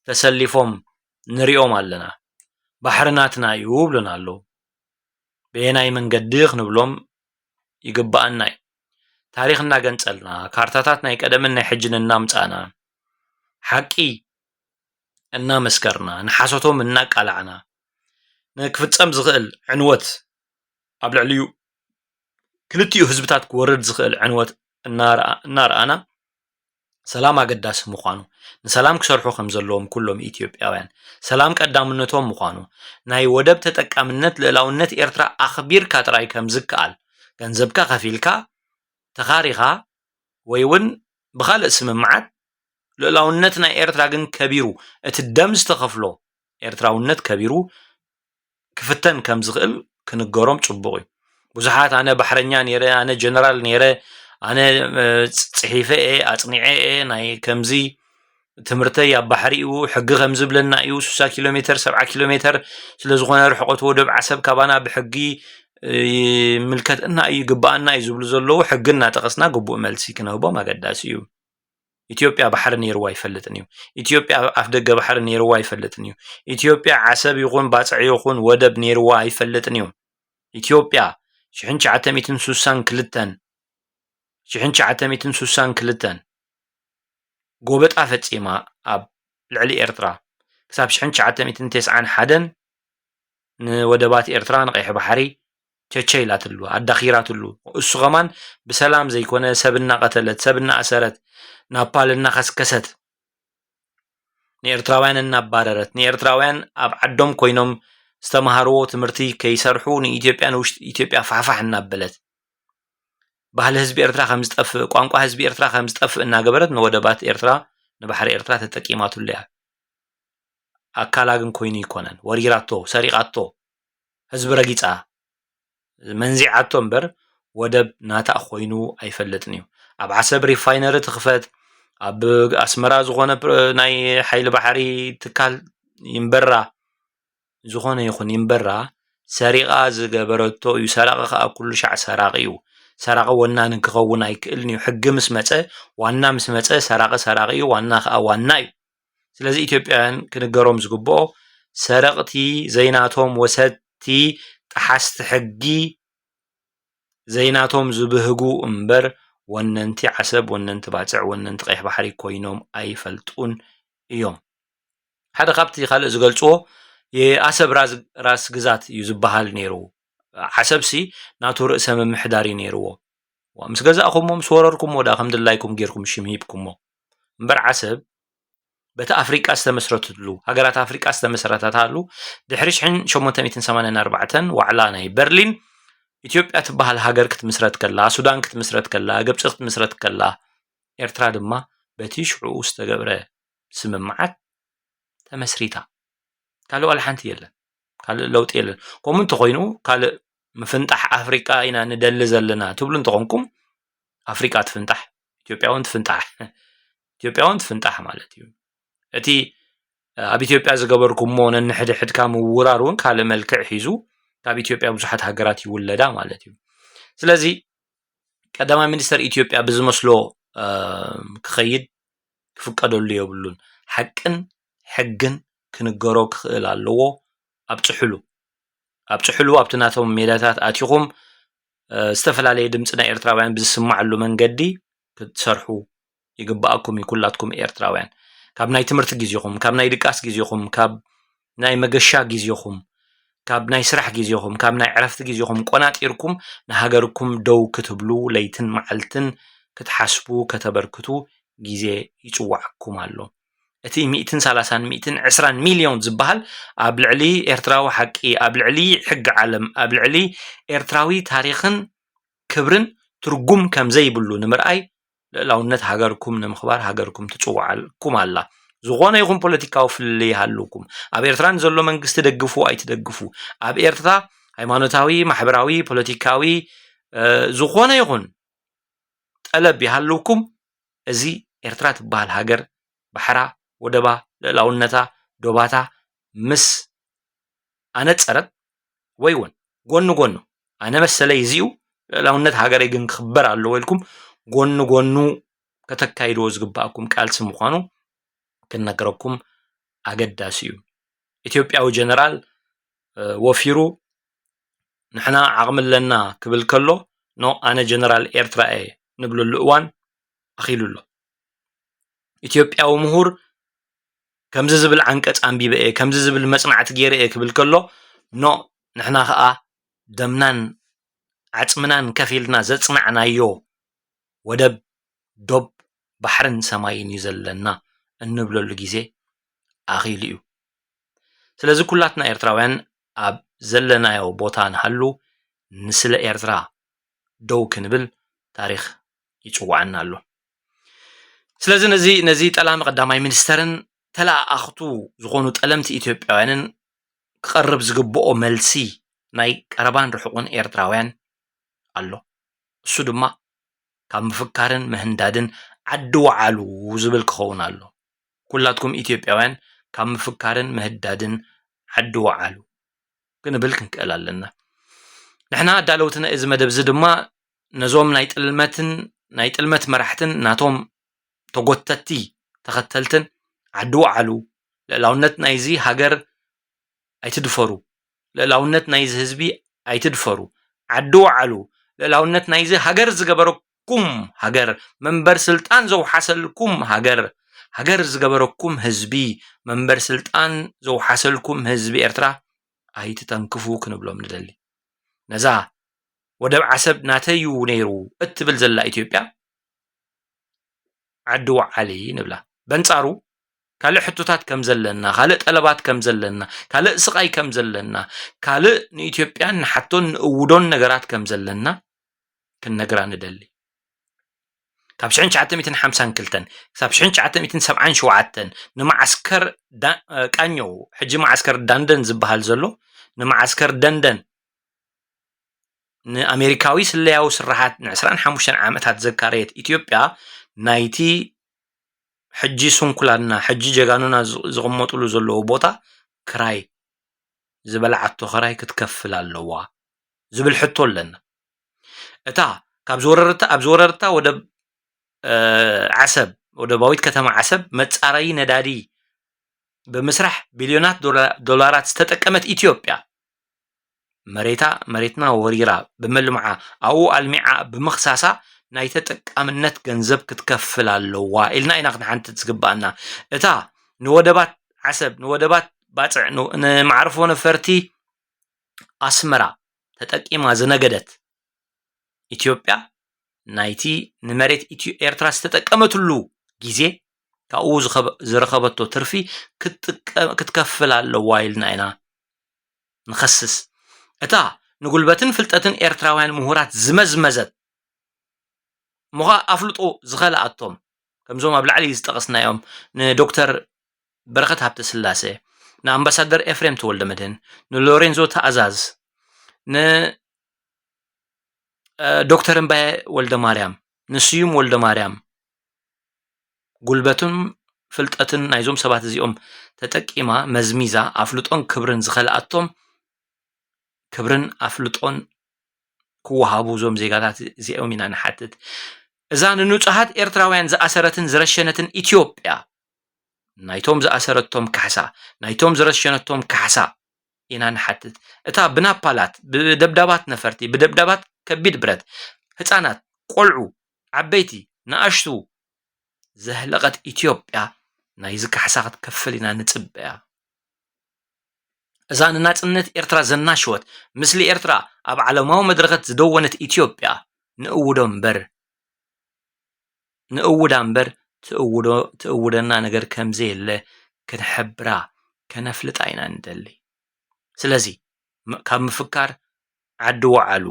ተሰሊፎም ንሪኦም ኣለና። ባሕሪ ናትና እዩ ይብሉና ኣለዉ። በየናይ መንገዲ ክንብሎም ይግብኣና እዩ። ታሪኽ እናገንጸልና፣ ካርታታት ናይ ቀደምን ናይ ሕጅን እናምጻእና፣ ሓቂ እናመስከርና፣ ንሓሶቶም እናቃላዕና፣ ንክፍጸም ዝኽእል ዕንወት ኣብ ልዕሊኡ ክልቲኡ ህዝብታት ክወርድ ዝኽእል ዕንወት እናረኣ-፣ እናረኣና፣ ሰላም ኣገዳሲ ምዃኑ፣ ንሰላም ክሰርሑ ከም ዘለዎም ኩሎም ኢትዮጵያውያን፣ ሰላም ቀዳምነቶም ምዃኑ፣ ናይ ወደብ ተጠቃምነት ልእላውነት ኤርትራ ኣኽቢርካ ጥራይ ከም ዝከኣል፣ ገንዘብካ ከፊልካ፣ ተኻሪኻ፣ ወይ እውን ብኻልእ ስምምዓት፣ ልእላውነት ናይ ኤርትራ ግን ከቢሩ፣ እቲ ደም ዝተኸፍሎ ኤርትራውነት ከቢሩ ክፍተን ከም ዝኽእል ክንገሮም ጽቡቕ እዩ። ብዙሓት ኣነ ባሕረኛ ነይረ፣ ኣነ ጀነራል ነይረ፣ ኣነ፣ እ፣ ጽ-፣ ጽሒፈ እየ፣ ኣጽኒዐ እየ፣ ናይ ከምዚ ትምህርተይ ኣብ ባሕሪ እዩ፣ ሕጊ ከም ዝብለና እዩ፣ ስሳ ኪሎ ሜተር፣ ሰብዓ ኪሎ ሜተር ስለ ዝኾነ ርሕቀት ወደብ ዓሰብ ካባና ብሕጊ፣ እ፣ ይምልከተና እዩ፣ ይግብኣና እዩ ዝብሉ ዘለዉ፣ ሕጊ እናጠቐስና ግቡእ መልሲ ክነህቦም ኣገዳሲ እዩ። ኢትዮጵያ ባሕሪ ነይርዋ ኣይፈልጥን እዩ። ኢትዮጵያ ኣፍ ደገ ባሕሪ ነይርዋ ኣይፈልጥን እዩ። ኢትዮጵያ ዓሰብ ይኹን ባጽዕ ይኹን ወደብ ነይርዋ ኣይፈልጥን እዩ። ኢትዮጵያ ሽሕን ትሽዓተ ሚእትን ስሳን ክልተን፣ ሽሕን ትሽዓተ ሚእትን ስሳን ክልተን ጎበጣ ፈጺማ ኣብ ልዕሊ ኤርትራ፣ ክሳብ ሽሕን ትሽዓተ ሚእትን ተስዓን ሓደን ንወደባት ኤርትራ ንቀይሕ ባሕሪ ቸቸ ኢላትሉ፣ ኣዳኺራትሉ። እሱ ከማን ብሰላም ዘይኮነ ሰብ እናቐተለት፣ ሰብ እናኣሰረት፣ ናፓል እናኸስከሰት፣ ንኤርትራውያን እናባረረት፣ ንኤርትራውያን ኣብ ዓዶም ኮይኖም ዝተምሃርዎ ትምህርቲ ከይሰርሑ ንኢትዮጵያ ንውሽጢ ኢትዮጵያ ፋሕፋሕ እናበለት፣ ባህሊ ህዝቢ ኤርትራ ከም ዝጠፍእ፣ ቋንቋ ህዝቢ ኤርትራ ከም ዝጠፍእ እናገበረት ንወደባት ኤርትራ፣ ንባሕሪ ኤርትራ ተጠቂማትሉ እያ። ኣካላ ግን ኮይኑ ኣይኮነን። ወሪራቶ፣ ሰሪቓቶ፣ ህዝቢ ረጊጻ፣ መንዚዓቶ እምበር ወደብ ናታ ኮይኑ ኣይፈልጥን እዩ። ኣብ ዓሰብ ሪፋይነሪ ትኽፈት፣ ኣብ ኣስመራ ዝኾነ ፕ-፣ ናይ ሓይሊ ባሕሪ ትካል ይንበራ፣ ዝኾነ ይኹን ይንበራ፣ ሰሪቓ ዝገበረቶ እዩ። ሰራቒ ከኣ ኩሉ ሻዕ ሰራቒ እዩ። ሰራቒ ወናኒ ክኸውን ኣይክእልን እዩ። ሕጊ ምስ መጸ፣ ዋና ምስ መጸ፣ ሰራቒ ሰራቒ እዩ፣ ዋና ከኣ ዋና እዩ። ስለዚ ኢትዮጵያውያን ክንገሮም ዝግብኦ፣ ሰረቕቲ ዘይናቶም ወሰድቲ፣ ጠሓስቲ ሕጊ ዘይናቶም ዝብህጉ እምበር፣ ወነንቲ ዓሰብ፣ ወነንቲ ባጽዕ፣ ወነንቲ ቀይሕ ባሕሪ ኮይኖም ኣይፈልጡን እዮም። ሓደ ካብቲ ካልእ ዝገልጽዎ፣ የኣሰብ ራዝ-፣ ራስ ግዛት እዩ ዝበሃል ነይሩ። ዓሰብሲ ናቱ ርእሰ ምምሕዳር እዩ ነይርዎ። ዋ፣ ምስ ገዛእኩሞ፣ ምስ ወረርኩሞ፣ ደኣ ከም ድላይኩም ጌርኩም ሽም ሂብኩሞ። እምበር ዓሰብ በቲ ኣፍሪቃ ዝተመስረትሉ፣ ሃገራት ኣፍሪቃ ዝተመስረተታሉ፣ ድሕሪ ሽሕን ሸሞንተ ሚእትን ሰማንያን ኣርባዕተን ዋዕላ ናይ በርሊን፣ ኢትዮጵያ ትበሃል ሃገር ክትምስረት ከላ፣ ሱዳን ክትምስረት ከላ፣ ግብጺ ክትምስረት ከላ፣ ኤርትራ ድማ በቲ ሽዑ ዝተገብረ ስምምዓት ተመስሪታ። ካልእ ዋላ ሓንቲ የለን። ካልእ ለውጢ የለን። ከምኡ እንተኾይኑ፣ ካልእ ምፍንጣሕ ኣፍሪቃ ኢና ንደሊ ዘለና ትብሉ እንተኾንኩም፣ ኣፍሪቃ ትፍንጣሕ፣ ኢትዮጵያ እውን ትፍንጣሕ። ኢትዮጵያ እውን ትፍንጣሕ ማለት እዩ። እቲ ኣብ ኢትዮጵያ ዝገበርኩሞ ነንሕድሕድካ ምውራር እውን ካልእ መልክዕ ሒዙ፣ ካብ ኢትዮጵያ ብዙሓት ሃገራት ይውለዳ ማለት እዩ። ስለዚ ቀዳማይ ሚኒስተር ኢትዮጵያ ብዝመስሎ፣ እ፣ ክኸይድ ክፍቀደሉ የብሉን። ሓቅን ሕግን ክንገሮ ክኽእል ኣለዎ። ኣብጽሕሉ። ኣብጽሕሉ፣ ኣብቲ ናቶም ሜዳታት ኣቲኹም፣ እ፣ ዝተፈላለየ ድምጺ ናይ ኤርትራውያን ብዝስማዓሉ መንገዲ ክትሰርሑ ይግብኣኩም እዩ፣ ኩላትኩም ኤርትራውያን። ካብ ናይ ትምህርቲ ግዜኹም፣ ካብ ናይ ድቃስ ግዜኹም፣ ካብ ናይ መገሻ ግዜኹም፣ ካብ ናይ ስራሕ ግዜኹም፣ ካብ ናይ ዕረፍቲ ግዜኹም ቆናጢርኩም ንሃገርኩም ደው ክትብሉ ለይትን መዓልትን ክትሓስቡ ከተበርክቱ ግዜ ይጽዋዕኩም ኣሎ። እቲ ሚእትን ሰላሳን ሚእትን ዕስራን ሚልዮን ዝበሃል ኣብ ልዕሊ ኤርትራዊ ሓቂ፣ ኣብ ልዕሊ ሕጊ ዓለም፣ ኣብ ልዕሊ ኤርትራዊ ታሪኽን ክብርን ትርጉም ከም ዘይብሉ ንምርኣይ ልእላውነት ሃገርኩም ንምኽባር ሃገርኩም ትጽውዓልኩም ኣላ። ዝኾነ ይኹን ፖለቲካዊ ፍልልይ ይሃልውኩም፣ ኣብ ኤርትራ ንዘሎ መንግስቲ ደግፉ ኣይትደግፉ፣ ኣብ ኤርትራ ሃይማኖታዊ፣ ማሕበራዊ፣ ፖለቲካዊ፣ እ፣ ዝኾነ ይኹን ጠለብ ይሃልውኩም፣ እዚ ኤርትራ ትበሃል ሃገር ባሕራ፣ ወደባ፣ ልእላውነታ፣ ዶባታ ምስ ኣነጸረት ወይ እውን ጎኒ ጎኑ ኣነ መሰለይ እዚኡ ልእላውነት ሃገረይ ግን ክኽበር ኣለዎ ኢልኩም ጎኒ ጎኑ ከተካይድዎ ዝግባኣኩም ቃልሲ ምዃኑ ክንነግረኩም ኣገዳሲ እዩ። ኢትዮጵያዊ ጀነራል፣ እ፣ ወፊሩ ንሕና ዓቕሚ ኣለና ክብል ከሎ፣ ኖ ኣነ ጀነራል ኤርትራ እየ ንብለሉ እዋን ኣኺሉ ኣሎ። ኢትዮጵያዊ ምሁር ከምዚ ዝብል ዓንቀጽ ኣንቢበ እየ፣ ከምዚ ዝብል መጽናዕቲ ገይረ እየ ክብል ከሎ፣ ኖ ንሕና ኸኣ ደምናን ዓጽምናን ከፊልና ዘጽናዕናዮ ወደብ፣ ዶብ፣ ባሕርን ሰማይን እዩ ዘለና እንብለሉ ግዜ ኣኺሉ እዩ። ስለዚ ኩላትና ኤርትራውያን ኣብ ዘለናዮ ቦታ ንሃሉ፣ ንስለ ኤርትራ ደው ክንብል ታሪኽ ይጽውዓና ኣሎ። ስለዚ ነዚ፣ ነዚ ጠላሚ ቀዳማይ ሚኒስተርን ተለኣኣኽቱ ዝኾኑ ጠለምቲ ኢትዮጵያውያንን ክቐርብ ዝግብኦ መልሲ ናይ ቀረባን ርሑቕን ኤርትራውያን ኣሎ። እሱ ድማ ካብ ምፍካርን ምህንዳድን ዓዲ ወዓሉ ዝብል ክኸውን ኣሎ። ኩላትኩም ኢትዮጵያውያን ካብ ምፍካርን ምህዳድን ዓዲ ወዓሉ ክንብል ክንክእል ኣለና። ንሕና ኣዳለውቲ ናይ እዚ መደብ እዚ ድማ ነዞም ናይ ጥልመትን ናይ ጥልመት መራሕትን ናቶም ተጎተቲ ተኸተልትን ዓዲ ወዓሉ፣ ልእላውነት ናይዚ ሃገር ኣይትድፈሩ፣ ልእላውነት ናይዚ ህዝቢ ኣይትድፈሩ፣ ዓዲ ወዓሉ፣ ልእላውነት ናይዚ ሃገር ዝገበረኩም ሃገር፣ መንበር ስልጣን ዘውሓሰልኩም ሃገር፣ ሃገር ዝገበረኩም ህዝቢ፣ መንበር ስልጣን ዘውሓሰልኩም ህዝቢ ኤርትራ ኣይትተንክፉ ክንብሎም ንደሊ። ነዛ ወደብ ዓሰብ ናተይ እዩ ነይሩ እትብል ዘላ ኢትዮጵያ ዓዲ ወዓሊ ንብላ። በንጻሩ ካልእ ሕቶታት ከም ዘለና፣ ካልእ ጠለባት ከም ዘለና፣ ካልእ ስቓይ ከም ዘለና፣ ካልእ ንኢትዮጵያን ንሓቶን ንእውዶን ነገራት ከም ዘለና ክንነግራ ንደሊ። ካብ ሽሕን ትሽዓተ ሚእትን ሓምሳን ክልተን ክሳብ ሽሕን ትሽዓተ ሚእትን ሰብዓን ሸውዓተን ንመዓስከር ዳ-፣ እ፣ ቃኘው፣ ሕጂ መዓስከር ዳንደን ዝበሃል ዘሎ፣ ንመዓስከር ደንደን ንኣሜሪካዊ ስለያዊ ስርሓት ንዕስራን ሓሙሽተን ዓመታት ዘካረየት ኢትዮጵያ ናይቲ ሕጂ ስንኩላንና፣ ሕጂ ጀጋኑና ዝ-፣ ዝቕመጥሉ ዘለዉ ቦታ ክራይ፣ ዝበልዓቶ ክራይ ክትከፍል ኣለዋ ዝብል ሕቶ ኣለና። እታ ካብ ዝወረረታ፣ ኣብ ዝወረረታ ወደብ፣ እ፣ ዓሰብ፣ ወደባዊት ከተማ ዓሰብ መጻረዪ ነዳዲ ብምስራሕ ቢልዮናት ዶላ-፣ ዶላራት ዝተጠቀመት ኢትዮጵያ፣ መሬታ፣ መሬትና ወሪራ ብምልምዓ፣ ኣብኡ ኣልሚዓ ብምኽሳሳ ናይ ተጠቃምነት ገንዘብ ክትከፍል ኣለዋ ኢልና ኢና ክንሓትት ዝግባኣና። እታ ንወደባት ዓሰብ፣ ንወደባት ባጽዕ፣ ን-፣ ንመዕርፎ ነፈርቲ ኣስመራ ተጠቂማ ዝነገደት ኢትዮጵያ፣ ናይቲ ንመሬት ኢትዮ-፣ ኤርትራ ዝተጠቀመትሉ ግዜ፣ ካብኡ ዝኸበ-፣ ዝረኸበቶ ትርፊ ክትጥቀ-፣ ክትከፍል ኣለዋ ኢልና ኢና ንኸስስ። እታ ንጉልበትን ፍልጠትን ኤርትራውያን ምሁራት ዝመዝመዘት፣ እሞ ኸኣ ኣፍልጦ ዝኸልኣቶም፣ ከምዞም ኣብ ላዕሊ ዝጠቐስናዮም፣ ንዶክተር በረኸት ሃብተስላሴ፣ ንኣምባሳደር ኤፍሬም ተወልደመድህን፣ ንሎሬንዞ ተኣዛዝ፣ ን-፣ እ፣ ዶክተር እምባየ ወልደማርያም፣ ንስዩም ወልደማርያም፣ ጉልበትን ፍልጠትን ናይዞም ሰባት እዚኦም ተጠቂማ፣ መዝሚዛ፣ ኣፍልጦን ክብርን ዝኸልኣቶም፣ ክብርን ኣፍልጦን ክወሃቡ እዞም ዜጋታት እዚኦም ኢና ንሓትት። እዛ ንንጹሃት ኤርትራውያን ዝኣሰረትን ዝረሸነትን ኢትዮጵያ፣ ናይቶም ዝኣሰረቶም ካሕሳ፣ ናይቶም ዝረሸነቶም ካሕሳ ኢና ንሓትት። እታ ብናፓላት፣ ብደብዳባት ነፈርቲ፣ ብደብዳባት ከቢድ ብረት፣ ህጻናት፣ ቆልዑ፣ ዓበይቲ፣ ንኣሽቱ ዘህለቐት ኢትዮጵያ ናይዚ ካሕሳ ክትከፍል ኢና ንጽበያ። እዛ ንናጽነት ኤርትራ ዘናሸወት፣ ምስሊ ኤርትራ ኣብ ዓለማዊ መድረኸት ዝደወነት ኢትዮጵያ ንእውዶ እምበር፣ ንእውዳ እምበር ትእውዶ-፣ ትእውደና ነገር ከም ዘየለ ክንሕብራ፣ ከነፍልጣ ኢና ንደሊ። ስለዚ፣ ም-፣ ካብ ምፍካር ዓዲ ወዓሉ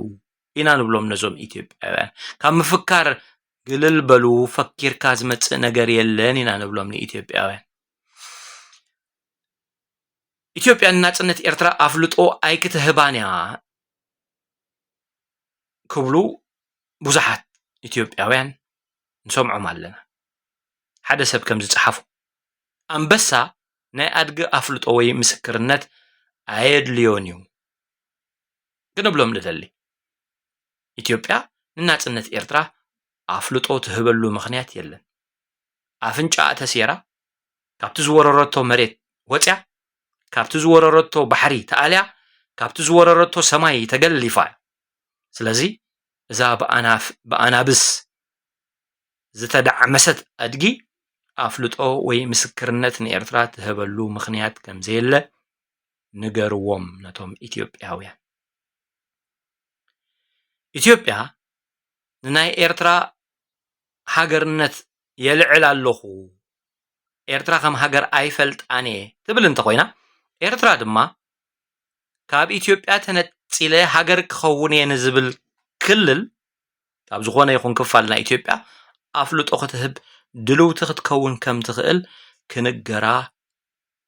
ኢና ንብሎም ነዞም ኢትዮጵያውያን። ካብ ምፍካር ግልል በሉ፣ ፈኪርካ ዝመጽእ ነገር የለን ኢና ንብሎም ንኢትዮጵያውያን። ኢትዮጵያ ንናጽነት ኤርትራ ኣፍልጦ ኣይክትህባን እያ ክብሉ ብዙሓት ኢትዮጵያውያን ንሰምዖም ኣለና። ሓደ ሰብ ከም ዝጸሓፎ፣ ኣንበሳ ናይ ኣድጊ ኣፍልጦ ወይ ምስክርነት ኣየድልዮን እዩ ክንብሎም ንደሊ። ኢትዮጵያ ንናጽነት ኤርትራ ኣፍልጦ ትህበሉ ምኽንያት የለን። ኣፍንጫኣ ተሴራ፣ ካብቲ ዝወረረቶ መሬት ወጽያ፣ ካብቲ ዝወረረቶ ባሕሪ ተኣልያ፣ ካብቲ ዝወረረቶ ሰማይ ተገሊፋ እያ። ስለዚ እዛ ብኣናፍ-፣ ብኣናብስ ዝተዳዕመሰት ኣድጊ ኣፍልጦ ወይ ምስክርነት ንኤርትራ ትህበሉ ምኽንያት ከም ዘየለ ንገርዎም ነቶም ኢትዮጵያውያን። ኢትዮጵያ ንናይ ኤርትራ ሃገርነት የልዕል ኣለኹ፣ ኤርትራ ከም ሃገር ኣይፈልጣን እየ ትብል እንተኾይና፣ ኤርትራ ድማ ካብ ኢትዮጵያ ተነጺለ ሃገር ክኸውን እየ ንዝብል ክልል፣ ካብ ዝኾነ ይኹን ክፋል ናይ ኢትዮጵያ ኣፍልጦ ክትህብ ድልውቲ ክትከውን ከም ትኽእል ክንገራ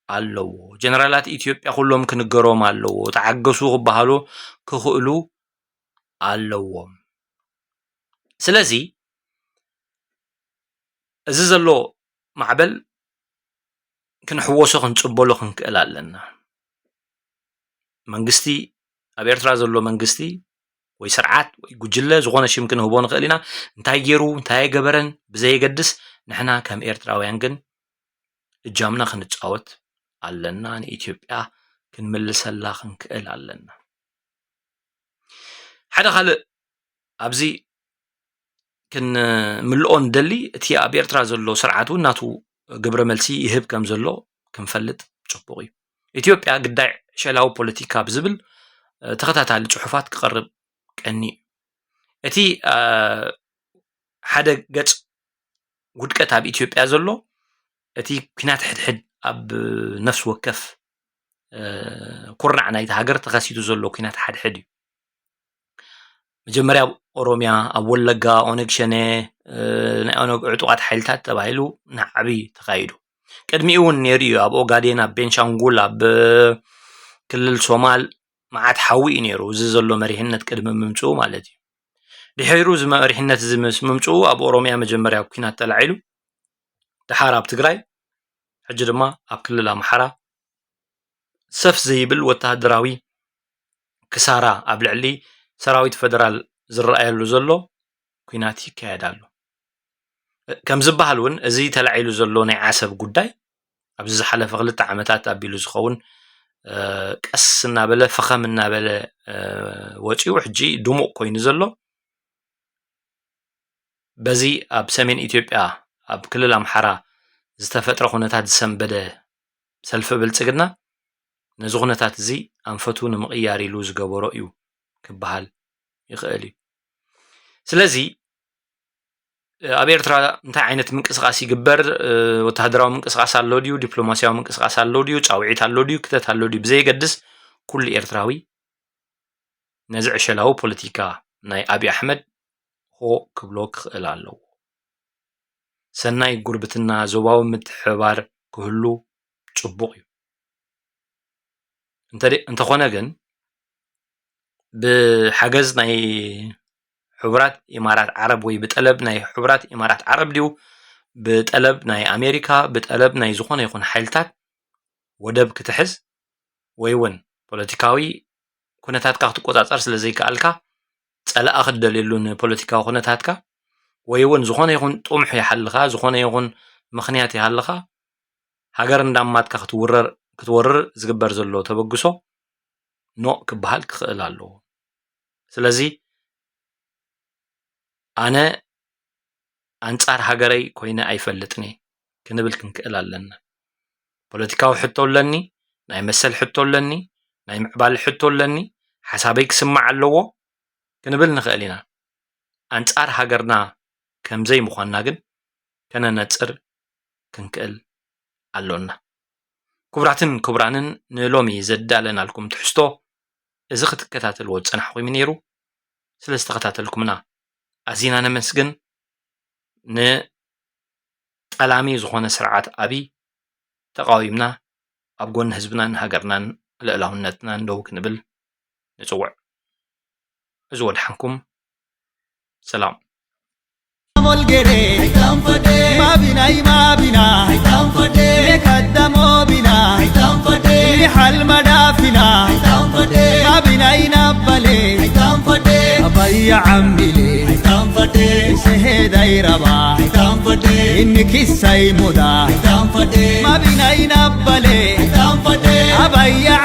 ኣለዎ። ጀነራላት ኢትዮጵያ ኩሎም ክንገሮም ኣለዎ። ተዓገሱ ክበሃሉ ክኽእሉ ኣለዎም። ስለዚ፣ እዚ ዘሎ ማዕበል ክንሕወሶ፣ ክንጽበሎ ክንክእል ኣለና። መንግስቲ፣ ኣብ ኤርትራ ዘሎ መንግስቲ ወይ ስርዓት ወይ ጉጅለ፣ ዝኾነ ሽም ክንህቦ ንኽእል ኢና። እንታይ ገይሩ፣ እንታይ ኣይገበረን ብዘየገድስ፣ ንሕና ከም ኤርትራውያን ግን እጃምና ክንጻወት ኣለና። ንኢትዮጵያ ክንምልሰላ ክንክእል ኣለና። ሓደ ካልእ ኣብዚ ክንምልኦ ንደሊ፣ እቲ ኣብ ኤርትራ ዘሎ ስርዓት እውን ናቱ ግብረ መልሲ ይህብ ከም ዘሎ ክንፈልጥ ጽቡቕ እዩ። ኢትዮጵያ ግዳይ ሸላዊ ፖለቲካ ብዝብል፣ እ፣ ተኸታታሊ ጽሑፋት ክቐርብ ቀኒ እዩ። እቲ፣ እ፣ ሓደ ገጽ ውድቀት ኣብ ኢትዮጵያ ዘሎ፣ እቲ ኲናት ሕድሕድ ኣብ ነፍሲ ወከፍ፣ እ፣ ኩርናዕ ናይቲ ሃገር ተኸሲቱ ዘሎ ኲናት ሓድሕድ እዩ። መጀመርያ ኣብ ኦሮምያ፣ ኣብ ወለጋ፣ ኦነግ ሸኔ፣ እ፣ ናይ ኦነግ ዕጡቓት ሓይልታት ተባሂሉ ናዕቢ ተኻይዱ። ቅድሚኡ እውን ነይሩ እዩ። ኣብ ኦጋዴን፣ ኣብ ቤንሻንጉል፣ ኣብ ክልል ሶማል መዓት ሓዊ እዩ ነይሩ፣ እዚ ዘሎ መሪሕነት ቅድሚ ምምጽኡ ማለት እዩ። ድሒሩ እዚ መሪሕነት እዚ ምስ ምምጽኡ ኣብ ኦሮምያ መጀመርያ ኲናት ተላዒሉ፣ ደሓር ኣብ ትግራይ፣ ሕጂ ድማ ኣብ ክልል ኣምሓራ ሰፍ ዘይብል ወተሃደራዊ ክሳራ ኣብ ልዕሊ ሰራዊት ፈደራል ዝረኣየሉ ዘሎ ኲናት ይካየድ ኣሎ። ከም ዝበሃል እውን፣ እዚ ተላዒሉ ዘሎ ናይ ዓሰብ ጉዳይ ኣብዚ ዝሓለፈ ክልተ ዓመታት ኣቢሉ ዝኸውን፣ እ፣ ቀስ እናበለ፣ ፈኸም እናበለ፣ እ፣ ወፂኡ፣ ሕጂ ድሙቕ ኮይኑ ዘሎ፣ በዚ ኣብ ሰሜን ኢትዮጵያ ኣብ ክልል ኣምሓራ ዝተፈጥረ ኩነታት ዝሰንበደ ሰልፊ ብልጽግና፣ ነዚ ኩነታት እዚ ኣንፈቱ ንምቕያር ኢሉ ዝገበሮ እዩ ክበሃል ይኽእል እዩ። ስለዚ፣ ኣብ ኤርትራ እንታይ ዓይነት ምንቅስቓስ ይግበር? እ፣ ወተሃደራዊ ምንቅስቓስ ኣሎ ድዩ? ዲፕሎማስያዊ ምንቅስቓስ ኣሎ ድዩ? ጻውዒት ኣሎ ድዩ? ክተት ኣሎ ድዩ? ብዘየገድስ፣ ኩሉ ኤርትራዊ ነዚ ዕሸላዊ ፖለቲካ ናይ ኣብይ ኣሕመድ ሆ ክብሎ ክኽእል ኣለዎ። ሰናይ ጉርብትና፣ ዞባዊ ምትሕብባር ክህሉ ጽቡቕ እዩ። እንተ-፣ እንተኾነ ግን፣ ብሓገዝ ናይ ሕቡራት ኢማራት ዓረብ ወይ ብጠለብ ናይ ሕቡራት ኢማራት ዓረብ ድዩ፣ ብጠለብ ናይ ኣሜሪካ፣ ብጠለብ ናይ ዝኾነ ይኹን ሓይልታት ወደብ ክትሕዝ፣ ወይ እውን ፖለቲካዊ ኩነታትካ ክትቆጻጸር ስለ ዘይከኣልካ፣ ጸላኢ ክትደልየሉ ንፖለቲካዊ ኩነታትካ፣ ወይ እውን ዝኾነ ይኹን ጥሙሕ ይሃልኻ፣ ዝኾነ ይኹን ምኽንያት ይሃልኻ፣ ሃገር እንዳማትካ ክትውረር፣ ክትወርር ዝግበር ዘሎ ተበግሶ ኖእ ክበሃል ክኽእል ኣለዎ። ስለዚ ኣነ ኣንጻር ሃገረይ ኮይነ ኣይፈልጥን እየ ክንብል ክንክእል ኣለና። ፖለቲካዊ ሕቶ ኣለኒ፣ ናይ መሰል ሕቶ ኣለኒ፣ ናይ ምዕባለ ሕቶ ኣለኒ፣ ሓሳበይ ክስማዕ ኣለዎ ክንብል ንኽእል ኢና። ኣንጻር ሃገርና ከም ዘይምዃንና ግን ከነነጽር ክንክእል ኣሎና። ክቡራትን ክቡራንን፣ ንሎሚ ዘዳለናልኩም ትሕዝቶ እዚ ክትከታተልዎ ዝጸናሕኩም እዩ ነይሩ። ስለ ዝተኸታተልኩምና ኣዚና ነመስግን። ንጠላሚ ዝኾነ ስርዓት ኣብይ ተቓዊምና ኣብ ጎኒ ህዝብናን ሃገርናን ልእላውነትናን ደው ክንብል ንጽውዕ። እዚ ወድሓንኩም። ሰላም። Molgere, mabinai mabina, mekadda mobina, mihal madafina, mabinai nabbale, abaya amile, sehe dairaba, inni kissai muda, mabinai nabbale, abaya